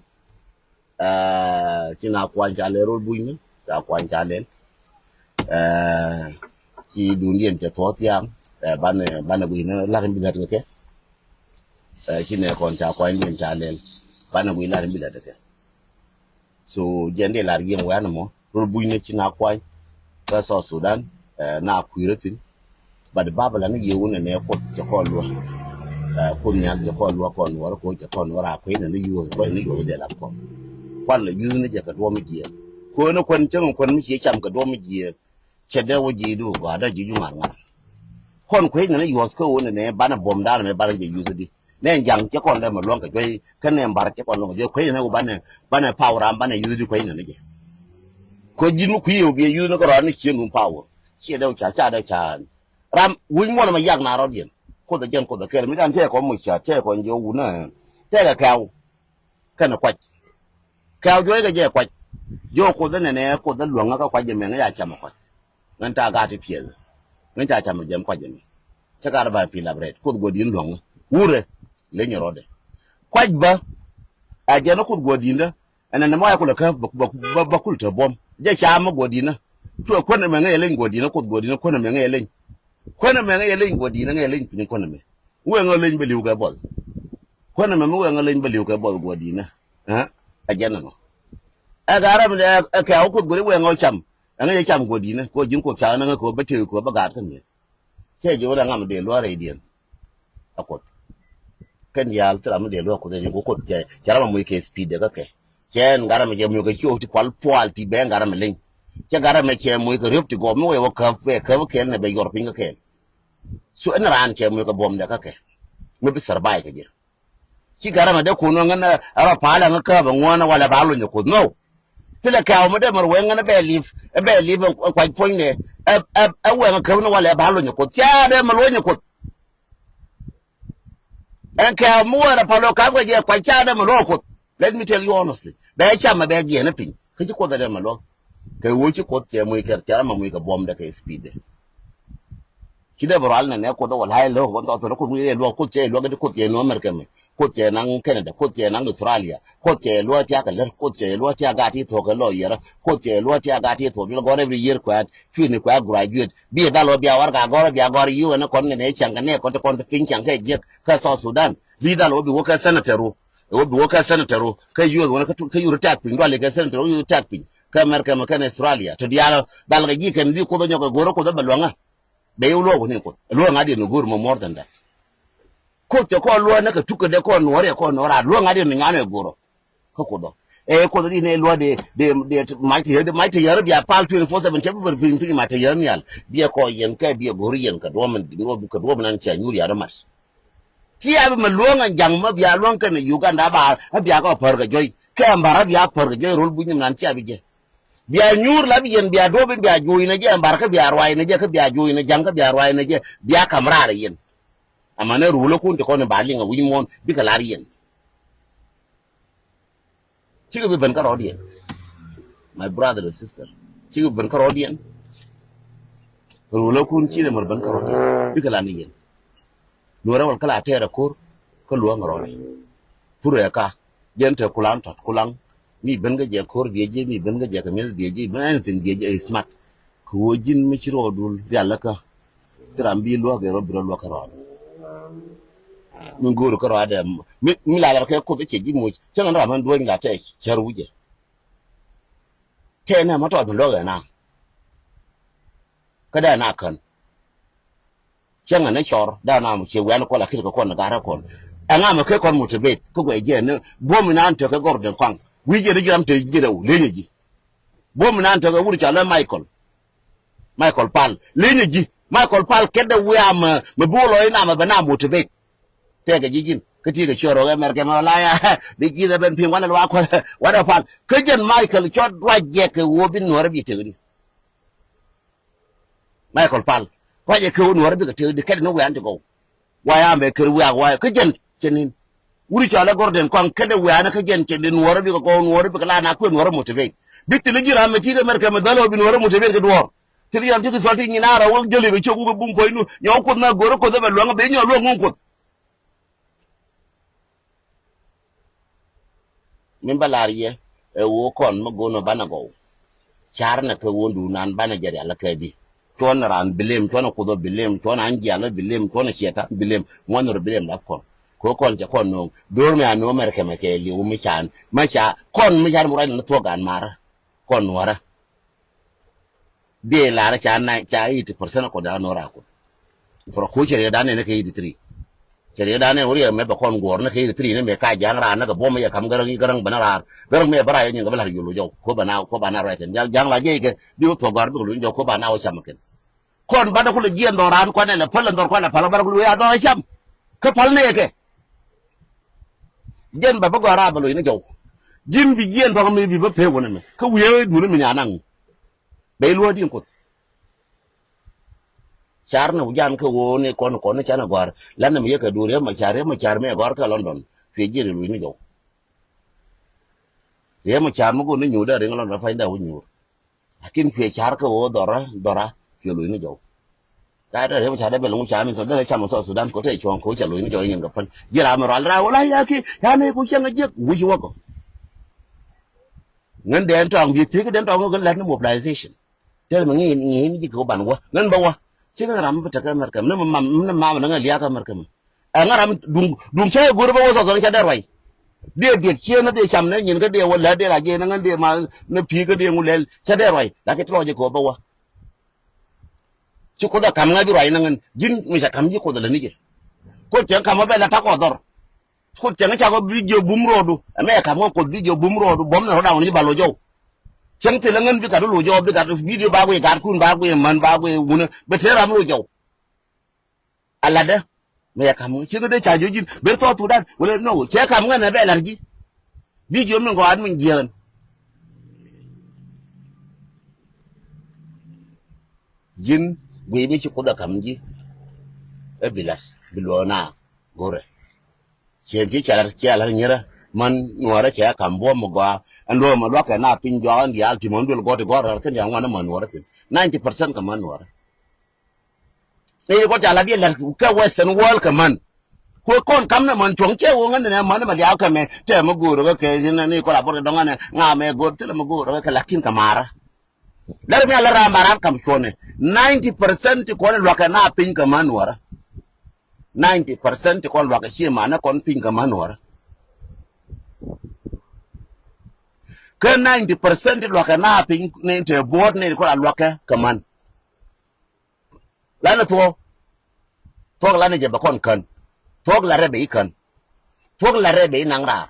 Ci na kuany ca lɛl rol bunyna ca kuany ca lɛl. Ci dundiɛn cɛ thuɔ̱k thiaŋ. Banɛ banɛ gui̱n la̱r in bi lät kɛ kɛ. Ci nɛ kɔn ca kuany diɛn ca lɛl banɛ gui̱n la̱r in bi lät kɛ kɛ. So jiɛn dee lar yiëŋ wɛ̈ɛ̈n ɛmɔ rot bunyni ci na kuany. Kä South Sudan na kui̱rä thi̱n. But Babylon ni yiëë wun ɛnɛ Kuoth cɛ kɔn luäk. Kuoth Nhial cɛ kɔn luäk kɔn nuɔɔr ko̱ cɛ kɔn nuɔɔr a kuec nɛ ni yuɔth bä ni yuɔth dee lat kɔn. Kuan lɛ yuth ni jɛ kɛ duɔ̱ɔ̱m mi jiɛɛk. Kuäär ni kuän cäŋ kuän mi ciɛ cam kɛ duɔ̱ɔ̱m mi jiɛɛk. Cɛ dee wä ji̱ du gɔaa dee ji̱ ju ŋa̱r ŋa̱r. Kɔn kuec nɛ ni yuɔth kä wun ɛnɛ banɛ buɔ̱m daanɛ mɛ banɛ jɛ yuth di. Nɛ ja̱ŋ cɛ kɔn lɛ mɛ luɔ̱ŋ kɛ juey kä nɛ mbar cɛ kɔn luɔ̱ŋ kɛ juey kuecnɛ ni wä banɛ banɛ power ram banɛ yuth di kuecnɛ ni jɛ. Kä ji̱n mi kui̱ yɛ wä bi yɛ yuth ni kä rɔɔd ni ciëŋ dun power ciɛ dee wä ca ca dee ca. Ram wi̱c muɔlɛ mɛ yak na rɔɔd yɛn. Kuoth ɛ jɛn kuoth ɛ kɛl mi dan tɛɛ kɔn muc ca tɛɛ kɔn jɛ wä wun ɛ tɛɛ kɛ kɛw. Kɛnɛ kuac kɛw juɔc kɛ jɛ kuac. Jɛ wä kuoth ɛ nɛnɛ kuoth ɛ luäŋä kä kuac jɛ mɛŋä ya cam ɛ kuac. Ŋän ca gaat ti piɛth. Ŋän ca cam jɛm kuac jɛ mi. Cä gaat ba pi̱l ap rɛt kuoth guɔ di̱n luɔ̱ŋä. Wurɛ leny rɔɔdɛ. Kuac bä a jɛn ɛ Kuoth guɔ di̱i̱ndä. Ɛn ɛn ɛmɔ a kulɛ kä bä, bä, bä, bä kul te buɔ̱m. Jɛ ca mä guɔ di̱i̱ndä. Cuɛ kuän ɛmɛ ŋäc ɛ leny guɔ di̱i̱ndä, Kuoth guɔ di̱i̱ndä, kuän ɛmɛ ŋäc ɛ leny. Kuän ɛmɛ ŋäc ɛ leny guɔ di̱i̱ndä, ŋäc ɛ leny piny kuän ɛmɛ. Wëë ŋä leny bä li̱w kɛ buɔth. Kuän ɛmɛ mi wëë ŋä leny bä li̱w kɛ buɔth guɔ di̱i̱ndä. Ɛ? A jɛn ɛnɔ. Ɛ gat ram ɛ, ɛ kɛ wä Kuoth guɔ di wëë ŋä cam. Ɛ ŋäc ɛ cam guɔ di̱i̱ndä. Kɛ wä ji̱n Kuoth ca ɣän ɛ ŋä kɛ wä bä tëë kɛ wä bä gaat kä mi̱eth. Cɛ ji̱ wä dee ŋam dee lua̱r rɛydiɛn. A Kuoth. Kɛn diaal thil ram mi dee lua̱r Kuoth, ɛ ji̱ ku Kuoth cɛ, cɛ ram a moc kɛ speed dee kä kɛ. Cɛ ɛn gat ram cɛ moc kɛ ciok ti pual pual ti bɛ ɛn gat ram leny. Cɛ gat ram cɛ moc kɛ riöp ti gɔɔp mi wee wä käp, wee käp kɛɛl nɛ bɛ yuɔr piny kä kɛɛl. So ɛn raan cɛ moc kɛ buɔ̱m dee kä kɛ. Mi bi survive kɛ jɛ. Ci gat ram dee kun wä ŋän ɛ rɔ pa̱a̱l ɛŋä käp ɛ ŋuɔ̱ɔ̱n ɛ walɛ ba lony ɛ Kuoth. No. Thilɛ kɛɛw mi dee mɛ ruëŋ ɛn ɛ bɛ li̱p, ɛ bɛ li̱p ɛn kuac puɔ̱nydɛ. Ɛ, ɛ, ɛ wëë ŋä käp ni walɛ ba lony ɛ Kuoth. Cia dee mɛ luɔ̱ny ɛ Kuoth. Ɛn kɛ mi wɛrɛ palo kap kɛ jɛ kuac ca dee mɛ luɔk Kuoth. Let me tell you honestly. Bɛ cam mɛ bɛ jiɛn piny. Kä ci Kuoth ɛ dee mɛ luɔk. Kɛ wee ci Kuoth cɛ muc kɛ, cɛ ram mɛ muc kɛ buɔ̱mdɛ kɛ speed dɛ. Ci dee bɛ rual nɛ nɛ Kuoth ɛ wä la̱a̱c lo̱k, wä dhɔth pɛn Kuoth muc ɛ luɔk, Kuoth cɛ luɔk ɛ ti Kuoth cɛ nuɔ̱ɔ̱m mɛr kɛ mɛ. Kuoth cɛ naŋ Canada, Kuoth cɛ naŋ Australia, Kuoth cɛ luɔ̱k tiak kɛ lär, Kuoth cɛ luɔ̱k tiak gat ti thuɔ̱k kɛ lɔ yɛrä, Kuoth cɛ luɔ̱k tiak gat ti thuɔ̱k, gɔr every year kuɛ̈ɛ̈t, cuini kuɛ graduate, bi dhal wä bia warɛgak gɔr, bia gɔr yiwɛ ni kɔn kɛ nɛ cäŋ kɛ nɛ kɔn ti kɔn ti piny cäŋ kɛ jiäk kä South Sudan. Bi dhal wä bi wä kɛ senator ru, wä bi wä kɛ senator ru, kä youth wä ni kä tu-, kä yur tak piny, duali kɛ senator ru, yur tak piny, kä America mɛ kɛn Australia. To diaal dhal kɛ ji̱ kɛn bi Kuoth wä nyɔk kɛ go̱r wä Kuoth wä bɛ luäŋä. Bɛ yi wä luäk wä ni Kuoth. Luäŋ ŋa̱diɛn ni go̱r mɔ more than that. Kuoth cɛ kɔn luäk ni kɛ tuk kɛ dee kɔn nuɔ̱ɔ̱r yɛ kɔn nuɔ̱ɔ̱r a luäŋ ŋa̱diɛn ni ŋa̱n ɛ go̱r wä. Kä Kuoth ɔ. Ɛ Kuoth ri nɛ luɔ̱ dee, dee, dee mac ti yär, dee mac ti yär bia pal twenty four seven cɛ bi bär piny, piny mac ti yär nhial. Biɛ kɔ yɛn kɛ biɛ go̱r yɛn kɛ duɔ̱m, kɛ duɔ̱m nan cɛ nyuur yar mat. Ti a bi mɛ luɔ̱ŋ ɛn ja̱ŋ mɛ bia luɔ̱ŋ kɛn Uganda ba, a bia kɔ pär kɛ jɔy. Kɛ ɛn bar a bia pär kɛ jɔy rol buny nan cia bi jɛ. Bia nyuur la bi yɛn bia duɔ̱p in bia juɔy nɛ jɛ ɛn bar kä bia ruay nɛ jɛ kä bia juɔy nɛ ja̱ŋ kä bia ruay nɛ jɛ bia kam raar yɛn. Amanɛ rulä kun ti kɔn in ba liŋ a wi̱c muɔ̱ɔ̱n bikɛ lar yɛn. Cikɛ bi ben kä rɔɔdiɛn. My brother and sister. Cikɛ bi ben kä rɔɔdiɛn. Rulä kun ci dee mär ben kä rɔɔdiɛn. Bikɛ la ni yɛn. Nuɔrɛ wal kä la tɛɛr a ko̱r kä luäŋ rɔɔdiɛn. Purɛ ka. Jɛn te kulaŋ tɔt kulaŋ. Mi ben kä jɛ ko̱r biɛ ji̱, mi ben kä jɛ kɛ mi̱eth biɛ ji̱, mi anything biɛ ji̱ is smart. Kɛ ɣöö ji̱n mi ci rɔɔdun rialikä. Thil ram bi luäk kɛ rɔ bi rɔ luäk kärɔa. Min go̱o̱r kärɔa dɛ mi, mi la lar kɛ Kuoth cɛ ji̱ moc cäŋ ram mɛn duɔ̱ny la tɛ cär wicɛ. Tɛ nɛ ma tɔt mi luäk ɛ na. Kä dɛ na kän. Cäŋ ɛ ni cɔr dɛ na mɛ cɛ wian kuɔl a kit kɛ kɔn ni garä kɔn. Ɛŋa mɛ kɛ kɔn motivate kä guɛ jiɛ ni buɔ̱m inan tekɛ gɔr den kɔaŋ wi̱i̱ jiɛ ni jiɛ ram te jiɛ dɛ wä lenyɛ ji̱. Buɔ̱m inan tekɛ wur ca lɛ Michael. Michael Pal. Linyɛ ji̱. Michael Pal kɛt dee wiaa mɛ, mɛ bi wä lɔ inamɛ bɛ na motivate. Tɛkɛ ji̱ ji̱n. Kä ti̱i̱ kɛ ciöt rɔ kɛ mɛr kɛ mɛ la ya. Bi ji̱ dee ben pi̱i̱ŋ wanɛ luaak kuɛ. Wanɛ Pal. Kä jɛn Michael cɔt ruac jɛ kɛ wä bi nuɔrɛ bi tëk di. Michael Pal. Ruac jɛ kɛ wä nuɔrɛ bi kɛ tëk di kɛt ni wiaa ni ti gɔw. Waya mɛ kër wiak waya kä jɛn cɛ nin. Wuri cɔal ɛ Gordon Kɔaŋ kädɛ wianɛ kä jɛn cɛ nin nuɔrä bikɛ gɔw nuɔrä bikɛ la na kuɛ nuɔrä motivate. Bi thil ji̱ ram mɛ ti kɛ mɛr kɛ mɛ dhäl ɔ bi nuɔrä motivate kɛ duɔr. Thil yam ti kɛ sual ti nyin a rɔ wä jäli bɛ cok wä bum puɔ̱ny nu nyɔ Kuoth na go̱rä Kuoth ɛ bɛ luäŋ bɛ nyɔ luäŋ ŋuŋ Kuoth. Min bä lar yɛ ɛ ɣöö kɔn mi go̱o̱n ɔ banɛ gɔw. Carnɛ kɛ ɣöö duun an banɛ jɛ rial kɛ bi cuɔn ran bi lem cuɔn Kuoth ɔ bi lem cuɔn an jial ɔ bi lem cuɔn cietan bi lem ŋuɔn rɔ bi lem lap kɔn. Kɛ ɣöö kɔn cɛ kɔn no̱o̱ŋ do̱r mi a no̱o̱ŋ mɛr kɛmɛ kɛ liw mi can mɛ ca kɔn mi can mi ruac ni thuɔ̱k an marä kɔn nuɔrä. Diɛ lar ca na ca eighty percent kɔ da nɔ ra kut. For ko cɛ riɛ dan ne ke eighty three. Cɛ riɛ dan ne wuri mɛ bɛ kɔn guɔr ne ke eighty three ne mɛ ka jang ra ne ke bom yɛ kam garang garang bana rar. Garang mɛ bara yɛ nyin ke bala yulu jɔ ko bana ko bana ra ken jang la jɛ ke bi to gar bi lu jɔ ko bana o cham ken. Kɔn bana kula jiɛ ndɔ ran kɔn ne pal ndɔ kɔn pal bara kula ya dɔ cham. Ke pal ne ke. Jɛn bɛ bä gɔaa raar bɛ loc ni jɔw. Ji̱n bi jiɛn tɔk mi bi bä pek wä ni mi kä wiee duuni mi nyanang. Bɛ iluɔ̱ɔ̱diɛn Kuoth. Car ni wi̱can kä ɣöö ni kɔn kɔn ni canɛ gɔ̱a̱r. Lan ni mi yɛ kɛ duun Riek Machar, Riek Machar mi ɛ gɔ̱a̱r kä London. Cuɛ jiɛn iluc ni jɔw. Riek Machar mi go̱o̱r ni nyuur dee riŋ London pany dee wä nyuur. Lakin cuɛ car kä ɣöö dhɔra dhɔra cuɛ loc ni jɔw. Ca dee rep ca dee bɛl ŋu ca min thɔ dee cam thɔ Sudan ko te cuɔ̱ŋ ko ca lo̱c ni jɔɔc nyin kɛ päl. Ji̱ ram mi rual raa wala ya ki ya ne ku cäŋ a jiäk wi̱c wäkɔ. Ŋän dee tɔŋ bi thiek dee tɔŋ ŋän lät ni mobilization. Tɛl mi ŋi̱i̱n ŋi̱i̱n ji̱ kɛ wä ban wä ŋän bä wä. Ci ŋän ram mi bi tekɛ America mi ni mam ni mam ni ŋän liakä America mi. Ɛ ŋä ram duŋ duŋ cä yɛ go̱r bä wä thɔthɔn cä dee ruac. Dee diet cieen ni dee cam ni nyin kä dee wä lät dee la jiɛn ni ŋän dee ma ni pi̱i̱ kä dee ŋu lɛl cä dee ruac. Lakin ti lɔc jɛ kɛ wä bä wä. Ci Kuoth ɛ ka̱m ŋä bi ruac ni ŋän ji̱n mi cɛ ka̱m ji̱ Kuoth ɛ lät ni jɛ. Kuoth cɛ ŋä ka̱m ŋä bɛ la ta̱kɔ dhɔr. Kuoth cɛ ŋä cakɔ bi jiö bum ro̱o̱du. Ɛmɛ ɛ ka̱m ŋä Kuoth bi jiö bum ro̱o̱du buɔ̱m ni rɔ̱ da̱ŋ ni ji̱ bal wä jɔw. Cäŋ thilɛ ŋän bi gat wä lo̱c jɔw bi gat video ba guiy gatkun ba guiy män ba guiy wunä bɛ te ram lo̱c jɔw. Alatdä. Mëë yɛ ka̱m ŋä cieth dee ca jiök ji̱n ber thɔɔk Thudan wälɛ no cɛ ka̱m ŋä nɛ bɛ la̱r ji̱. Bi jiöm ni gɔaa min jiäkän. Ji̱n guiy mi ci Kuoth ɛ ka̱m ji̱. Ɛ bi la̱r bi luɔ̱ɔ̱k na go̱rɛ. Ciɛ ji̱ cɛ la̱r cɛ la̱r nyierä män nuɔɔrä cɛ ka̱m buɔ̱m mi gɔaa. Ɛn luɔ̱ɔ̱k mi lua̱kɛ na piny jɔak ɛn diaal ti män duël gɔ̱r ti gɔ̱r rɛl kɛn diaal ŋuan män nuɔɔrä thi̱n. Ninety percent kɛ män nuɔɔrä. Ni kɔn ca la bi lɛr kɛ Western world kɛ män. Kuɛ kɔn kam ni män cuɔ̱ŋ cɛ wä ŋän ni män ni ma liaw kɛ mɛ tɛ mɛ go̱o̱r kɛ kɛ ni kɔn la bɔr kɛ dɔŋ ni ŋa mɛ go̱o̱r thilɛ mɛ go̱o̱r kɛ kɛ lakin kɛ mara. Lɛr mi a lɛr ram ba ran kam cuɔ̱n ni ninety percent ti kɔn luakä na piny kɛ män wärä. Ninety percent ti kɔn luakä ci ma ni kɔn piny kɛ män wärä. Kä ninety percent ti luakä na piny ni te buɔt ni kɔn a luakä kɛ män. Lanɛ thuɔ̱k. Thuɔ̱k lanɛ jɛ bɛ kɔn kän. Thuɔ̱k la rɛbɛ i̱ kän. Thuɔ̱k la rɛbɛ i̱ naŋ raar.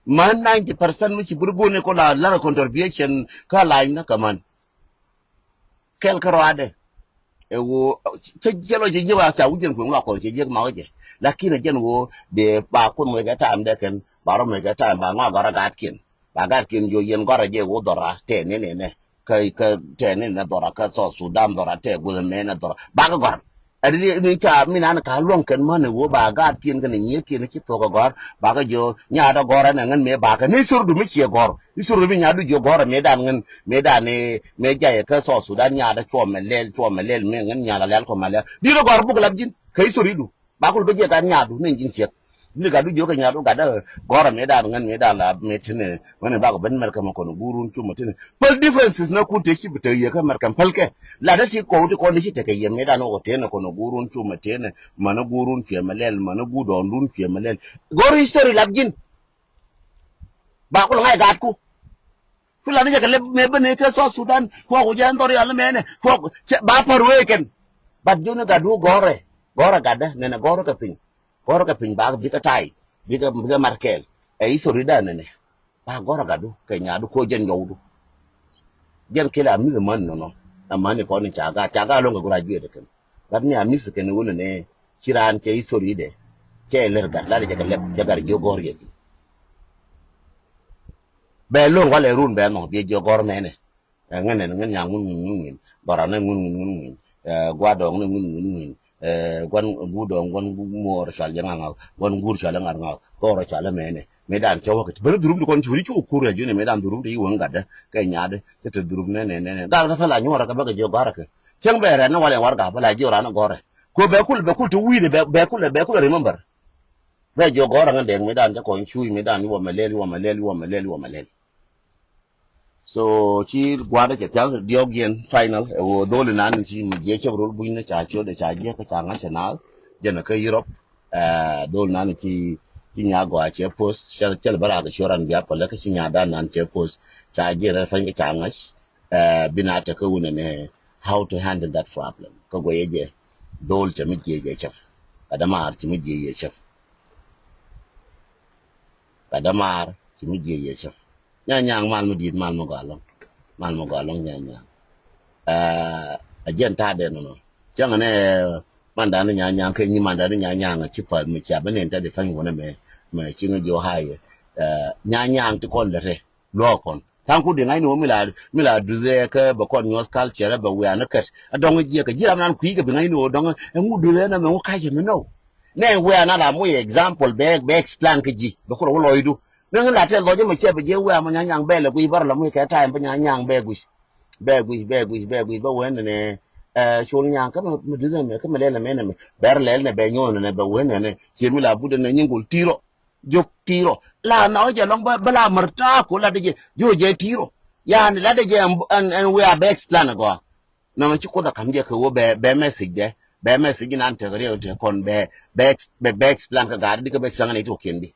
Män ninety percent mi ci bur guni ko la lar contribution kä lany na kɛ män. Kɛl kä rɔadɛ. Ɛ wo cɛ cɛ lɔ cɛ jiɛk wa ca wi̱c jɛn kueŋ luak kɔn cɛ jiɛk mak jɛ. Lakin ɛ jɛn wo dee ba kun mɛ kɛ time dɛ kɛn ba rɔ mɛ kɛ time ba ŋɔak gɔrä gatkiɛn. Ba gatkiɛn jiɔ yɛn gɔrä jɛ wo dhɔra tɛ ni ni nɛ. Kä kä tɛ ni nɛ dhɔra kä South Sudan dhɔra tɛ guth mɛ nɛ dhɔra ba kä gɔr. Ɛ di ni ca mi nan ka luɔŋ kɛn män wo ba gatkiɛn kɛn nyiɛkiɛn ci thok ɛ gɔr ba kä jiɔ nyaat ɛ gɔr ɛn ɛ ŋän mɛ ba kä ni sur du mi ciɛ gɔr. Ni sur du mi nyaat du jiɔ gɔr ɛ mɛ dan ŋän mɛ dan ni mɛ jayɛ kä South Sudan nyaat ɛ cuɔ mɛ lɛl cuɔ mɛ lɛl mɛ ŋän nyaat ɛ lɛl kɔ mɛ lɛl di rɔ gɔr buk lap ji̱n kä history du. Ba kul bä jiɛ gat nyaadu ni ji̱n ciek. Ni gat du jiök kɛ nyaadu gat dä gɔrä mëë dan ŋän mëë dan la mëë tini. Wänɛ bakɔ ben mɛr kä mɛ kɔn guurun cumä tini. Päl differences na kun te ci bi te yie kä mɛr kɛn päl kɛ. La dä ti kɔw ti kɔn di ci tekɛ yie mëë dan wä kɔ tini kɔn guurun cumä tini. Mänä guurun cuɛ mɛ lɛl mänä guur dɔɔndun cuɛ mɛ lɛl. Gɔr history lap ji̱n. Ba kul ŋa̱c gatku. Cu lat ni jɛ kɛ lɛp mëë ben ni kä South Sudan kuɔk ku jɛ ɛn dhɔr yal ni mɛnɛ kuɔk cɛ ba pär wee kɛn. But joni gat du gɔrɛ gɔrɛ gatdä nɛnɛ gɔrɛ kɛ piny. Gɔrɛ kɛ piny ba bikɛ tay bikɛ bikɛ mat kɛɛl. Ɛ history da nɛnɛ ba gɔrɛ gatdu kɛ nyadu ko jɛn jɔwdu. Jɛn kɛl a mi̱th män nɔnɔ. Ɛ män ni kɔn ni ca gat ca gat loŋ kɛ graduate kɛn. Gat ni a mi̱th kɛn wun ni ci raan cɛ history dɛ. Cɛ lɛr gat lat jɛ kɛ lɛp cɛ gat jiök gɔr yɛ. Bɛ lo̱ŋ walɛ run bɛ nɔ biɛ jiɔ gɔr mɛnɛ. Ɛ ŋän ɛn ŋän nyaŋ ŋun ŋun ŋun ŋun. Bɔra nɛ ŋun ŋun ŋun ŋun. Ɛ gua dɔŋ nɛ ŋun ŋun ŋun. Ɛ guan gu dɔŋ guan gu muɔɔr cɔal jɛ ŋaŋ ŋaŋ guan gur cɔal jɛ ŋaŋ ŋaŋ. Gɔr cɔal jɛ mɛnɛ. Mɛ dan cɛ wä kɛ ti bäni dhurum di kɔn ci wuri ci wä kur ɛ juni mɛ dan dhurum di yi wä ŋa̱t dɛ kɛ nyaat dɛ. Cɛ ti dhurum nɛ nɛ nɛ nɛ gal kɛ pɛ la nyuɔrɛ kɛ bä kɛ jiɔ gɔrɛ kɛ. Cäŋ bɛ rɛn ni walɛ warɛga bä la jiɔ ran ni gɔrɛ. Kuɛ bɛ kul bɛ kul ti wi̱i̱dɛ bɛ kul bɛ kul remember. Bɛ jiɔ gɔ̱r aŋä dɛŋ mi dan jɛ kɔn cuuc mi dan iwɔ mɛ lɛl iwɔ mɛ lɛl iwɔ mɛ lɛl iwɔ mɛ lɛl. So ci gua̱a̱dä cɛ thia̱k diɔ̱k yɛn final ɛ ɣöö dholi nan ci mi jiɛ cɛp rol buny ni ca ciöt ɛ ca jiɛ kä ca ŋa̱c ɛ naath jɛn ɛ kä Europe. Ɛ dholi nan ci ci nya gɔaa cɛ post cɛl cɛl bä raak ɛ ciöt ran bia pälä kä ci nya dan nan cɛ post ca jiɛ rɛ pany kä ca ŋa̱c. Ɛ bi na tekɛ wunɛ nɛ how to handle that problem kä guɛyɛ jɛ. Dhol cɛ mi jiɛ jɛ cɛp. Kä dämaar ci mi jiɛ jɛ cɛp. Kä dämaar ci mi jiɛ jɛ cɛp. Nyanyaŋ mal mi di̱i̱t mal mi gɔaa lɔŋ. Mal mi gɔaa lɔŋ nyanyaŋ. Ɛ jɛn ta̱a̱ dɛn nɔ cäŋ nɛ. Mandani nyanyaŋ kɛ nyi mandani nyanyaŋ ci pal mi cia bi nen ta di pa̱ny wunɛ mɛ mɛ ci ŋä jiɔ hayɛ. Ɛ nyanyaŋ ti kɔn lɛ rɛ luɔk kɔn. Tha̱a̱ŋ kut di ŋa̱cni ɣöö mi la mi la duthɛ kä bɛ kɔn nyuɔth culture bɛ wiaa ni kɛt. A dɔ̱ŋ jiɛk kɛ ji̱ ram nan kui̱ kɛ bi ŋa̱cni ɣöö dɔ̱ŋ ɛŋu duthɛ nɛ mɛ ŋu ka̱cɛ mi nɔw. Nɛ wiaa na la moc example bɛ bɛ explain kä ji̱ bɛ kulɛ wä lɔcdu. Ni ŋä la tɛth lɔc mɛ cɛ bɛ jiɛ wiaa mɛ nyanyaŋ bɛ lɛ guic bärɛ la moc kɛ time bä nyanyaŋ bɛ guic. Bɛ guic, bɛ guic, bɛ guic, bɛ wen nɛ, ɛ, col nyaŋ, kä mɛ, mɛ duth nɛ mɛ, kä mɛ lɛl nɛ mɛ nɛ mɛ. Bɛr lɛl nɛ bɛ nyuɔn nɛ bɛ wen nɛ nɛ. Ciɛ mi la but nɛ nyiŋ gol tirɔ. Jok tirɔ. La na wä jɛ lɔŋ bä, bä la mär ta̱a̱ ko la dee jɛ. Jo jɛ tirɔ. Yani la dee jɛ ɛn, ɛn, ɛn wee a bɛ explain gɔaa. Nɔnɔ ci Kuoth a ka̱m jɛ kɛ wä bɛ, bɛ message dɛ. Bɛ message nan tek riɛw tek kɔn bɛ, bɛ ex-, bɛ, bɛ explain kɛ gaat di kɛ bɛ explain ni to kiendi.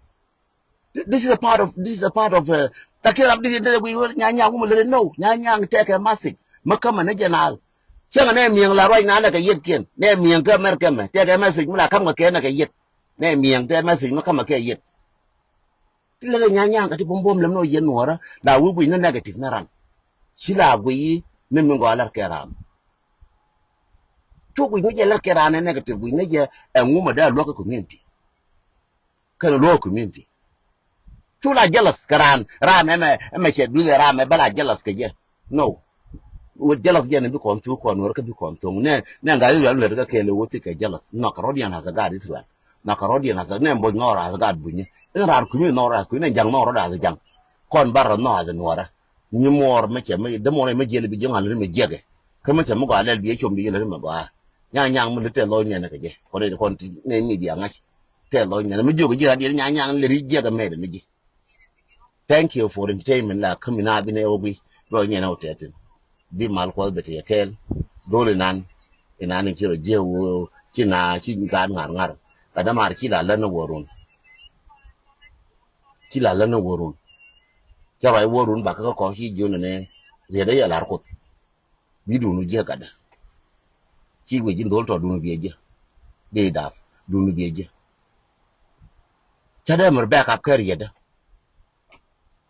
This is a part of, this is a part of, uh, ta kɛ rap di dee wee wä nya nya wumɛ lere no. Nya nya tek kɛ message. Mɛ kamɛ ni jɛ nal. Cäŋ nɛ miɛŋ la ruac nan nɛ kɛ yet kien. Nɛ miɛŋ kɛ America mɛ. Tek kɛ message mi la kamɛ kɛ nɛ kɛ yet. Nɛ miɛŋ tɛ message mi kamɛ kɛ yet. Ti lɛ nya nyaŋ kɛ ti buɔm buɔm lɛm ni wä yɛn nuɔrä la wi̱i̱ guic ni negative ni ran. Ci la guic ni mi gɔaa lɛr kɛ ran. Cu guic ni jɛ lɛr kɛ ran ni negative guic ni jɛ ɛŋu mɛ dee luäk kä community. Kɛn luäk community. Cu la jealous kɛ ran, ram ɛmɛ, ɛmɛ cɛ duth ɛ ram ɛ bä la jealous kɛ jɛ. No. Wä jealous jɛ ni bi kɔn thuk kɔn wä kä bi kɔn thuk. Nɛ, nɛ ŋa̱th Israel lät kä kɛɛl wä thik kɛ jealous. Nhɔk kɛ rɔ̱diɛn as a God Israel. Nhɔk kɛ rɔ̱diɛn as a, nɛ boc nhɔk as a God bunyi. Ɛn ran kumi nhɔk as kumi, nɛ jaŋ nhɔk rɔ̱d as a jaŋ. Kɔn bar rɔ nhɔk as a nuɔrä. Nyi muɔɔr mɛ cɛ mɛ, dämuɔr mɛ jiɛl bi jiɔŋ a lät mɛ jiɛkɛ. Kä mɛ cɛ mɛ gɔaa lɛl bi ɛ com bi jɛ lät mɛ gɔaa. Nyaŋ nyaŋ mɛ lät tɛ lɔc nɛn kɛ jɛ. Kɔn rɛy kɔn ti nɛ media ŋa̱c. Tɛ lɔc nɛn mɛ jiök ji̱ radiɛn nyaŋ nyaŋ lät jiɛkɛ mɛt mɛ ji̱. Thank you for entertainment la kä mi na bi nɛ wä guic. Lɔc nɛn wä tɛ thin. Bi mal Kuɔth bɛ ti kɛɛl. Dhol inan. Inan in ci rɔ jiɛ wä ci na ci gaat ŋa̱r ŋa̱r. Ka dämaar ci la län wä run. Ci la län wä run. Cä ruac wä run ba kä kɔk ci jiön ni riet a yɛ lar Kuoth. Bi dun jiɛ gatdä. Ci wec in dhol tɔ dun biɛ jiɛ. Dee dap dun biɛ jiɛ. Ca dee mɛr bɛk ap kɛ rietdä.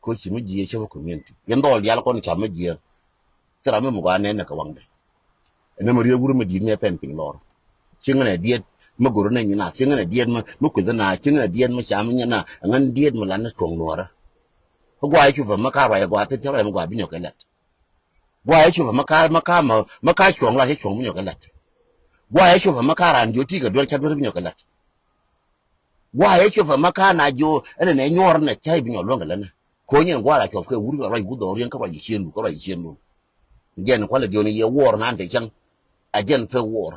Ko ci mi jiɛ cä wä community. Yɛn dhɔl dial kɔn ca mi jiɛ. Thira mi muk a nɛn nɛ kɛ waŋdɛ. Ɛn ɛmɛ riet wur mi di̱i̱t mi ɛ pɛn piny lɔr. Cieŋ nɛ diet mi gor nɛ nyin a, cieŋ nɛ diet mi, mi kueth na, cieŋ nɛ diet mi cam nyin a, ɛŋɛn diet mi lan ni tuɔŋ luɔrä. Kä guay cupɛ mi ka ruac guay thin cä ruac mi guay bi nyɔk kɛ lɛt. Guayɛ copɛ mi ka̱r mi ka̱r mi, mi ka̱r cuɔ̱ŋ la cä cuɔ̱ŋ mi nyɔk kɛ la̱t. Guayɛ copɛ mi ka̱r an jiɔ ti kɛ duer ca duer bi nyɔk kɛ la̱t. Guayɛ copɛ mi ka̱r na jiɔ ɛn nɛ nyuɔr nɛ ca bi nyɔk luäŋ kɛ lät nɛ. Ko̱nyɛ gua̱a̱r a cuɔp kɛ wur kɛ ruac wur dhɔriɛn kä ruac ji̱ ciëndu kä ruac ji̱ ciëndu. Jɛn kualɛ jiɔni yɛ wuɔr nan te cäŋ. A jɛn pek wuɔr.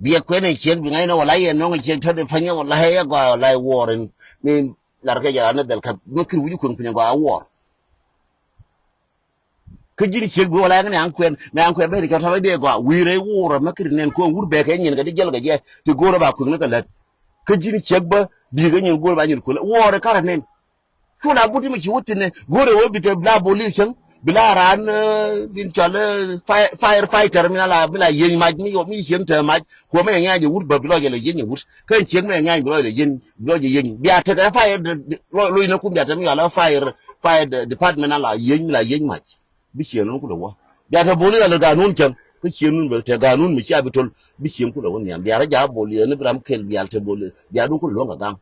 Biɛ kuɛn in ciek bi ŋa̱cnɛ wala yɛ nɔŋ in ciek tätdɛ pa̱nyɛ wala yɛ gɔaa wala yɛ wuɔr in. Ni lar kɛ jɛ ran ni dhɛl kɛ mi kir wi̱c kueŋ piny gɔaa wuɔr. Kä ji̱n ciek bi wala ŋäni aŋ kuɛn mɛ aŋ kuɛn bɛ ri cɔt tɔt dee gɔaa wi̱i̱ rɛy wuurä mɛ kiri nɛn ko̱n wur bɛɛkɛ nyin kɛ di jɛl kɛ jɛ ti go̱o̱rä ba kui̱kni kɛ lät. Kä ji̱n ciek bä bi̱i̱ kɛ nyin go̱o̱rä ba nyin kuɛn wuurä karɛ nɛn. Cu la but mi ci wä thi̱n ɛ go̱o̱rä wä bi te bi la bolis cäŋ bi la raan bin cɔl fire fighter mi la bi la yieny mac mi yɔ mi cieŋ te mac kuɔ mɛ ŋɛ̈ny jɛ wut bä bi lɔ jɛ lɛ yieny jɛ wut. Kä ciek mɛ ŋɛ̈ny bi lɔ jɛ lɛ yieny bi lɔ jɛ yieny bia tekɛ fire loc nä kun bia te mi yɔal fire fire department a la yieny mi la yieny mac. Bi cieŋ nun kulɛ wä bia te boli yɔal ganun cäŋ kä cieŋ nun bɛ te ganun mi cia bi tol. Bi cieŋ kulɛ wä nhiam bia rɛ ja boli yɛ ni bi ram kel bia te boli bia dun kulɛ luɔ̱ŋ kɛ gaŋ.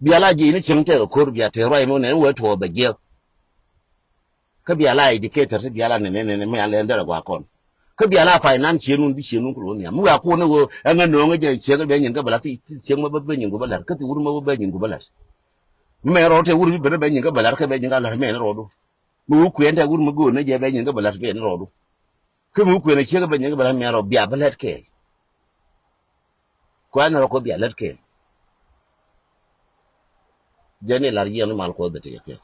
Bia la ji̱ ni cieŋ tɛk ko̱r bia te ruac mi nɛ wee tuɔɔ bɛ jiɛk. Kä bia la educator ti bia la nɛnɛ nɛnɛ mi a lɛn derɛ gua kɔn. Kä bia la finance cienun bi cienun kulɛ wä nhiam mi wia kun ni wä ɛŋɛ no̱o̱ŋ jɛ ciek bɛ nyin kä bɛ la ti ciek ma bä bɛ nyin ku bä lat kä ti wur ma bä bɛ nyin ku bä lat. Mi mɛ rɔɔd te wur bi bɛ bɛ nyin kä bɛ lat kä bɛ nyin kä lat mɛ ni rɔɔdu. Mi wä kuɛn te wur mi go̱o̱n ni jɛ bɛ nyin kä bɛ lat bɛ ni rɔɔdu. Kä mi wä kuɛn ciek bɛ nyin kä bɛ lat mɛ rɔɔd bia bä lat kɛɛl. Kuɛn rɔ kɔ bia lät kɛɛl. Jɛn ilar yiɛn imal Kuɔth bɛ tekɛ kɛɛl.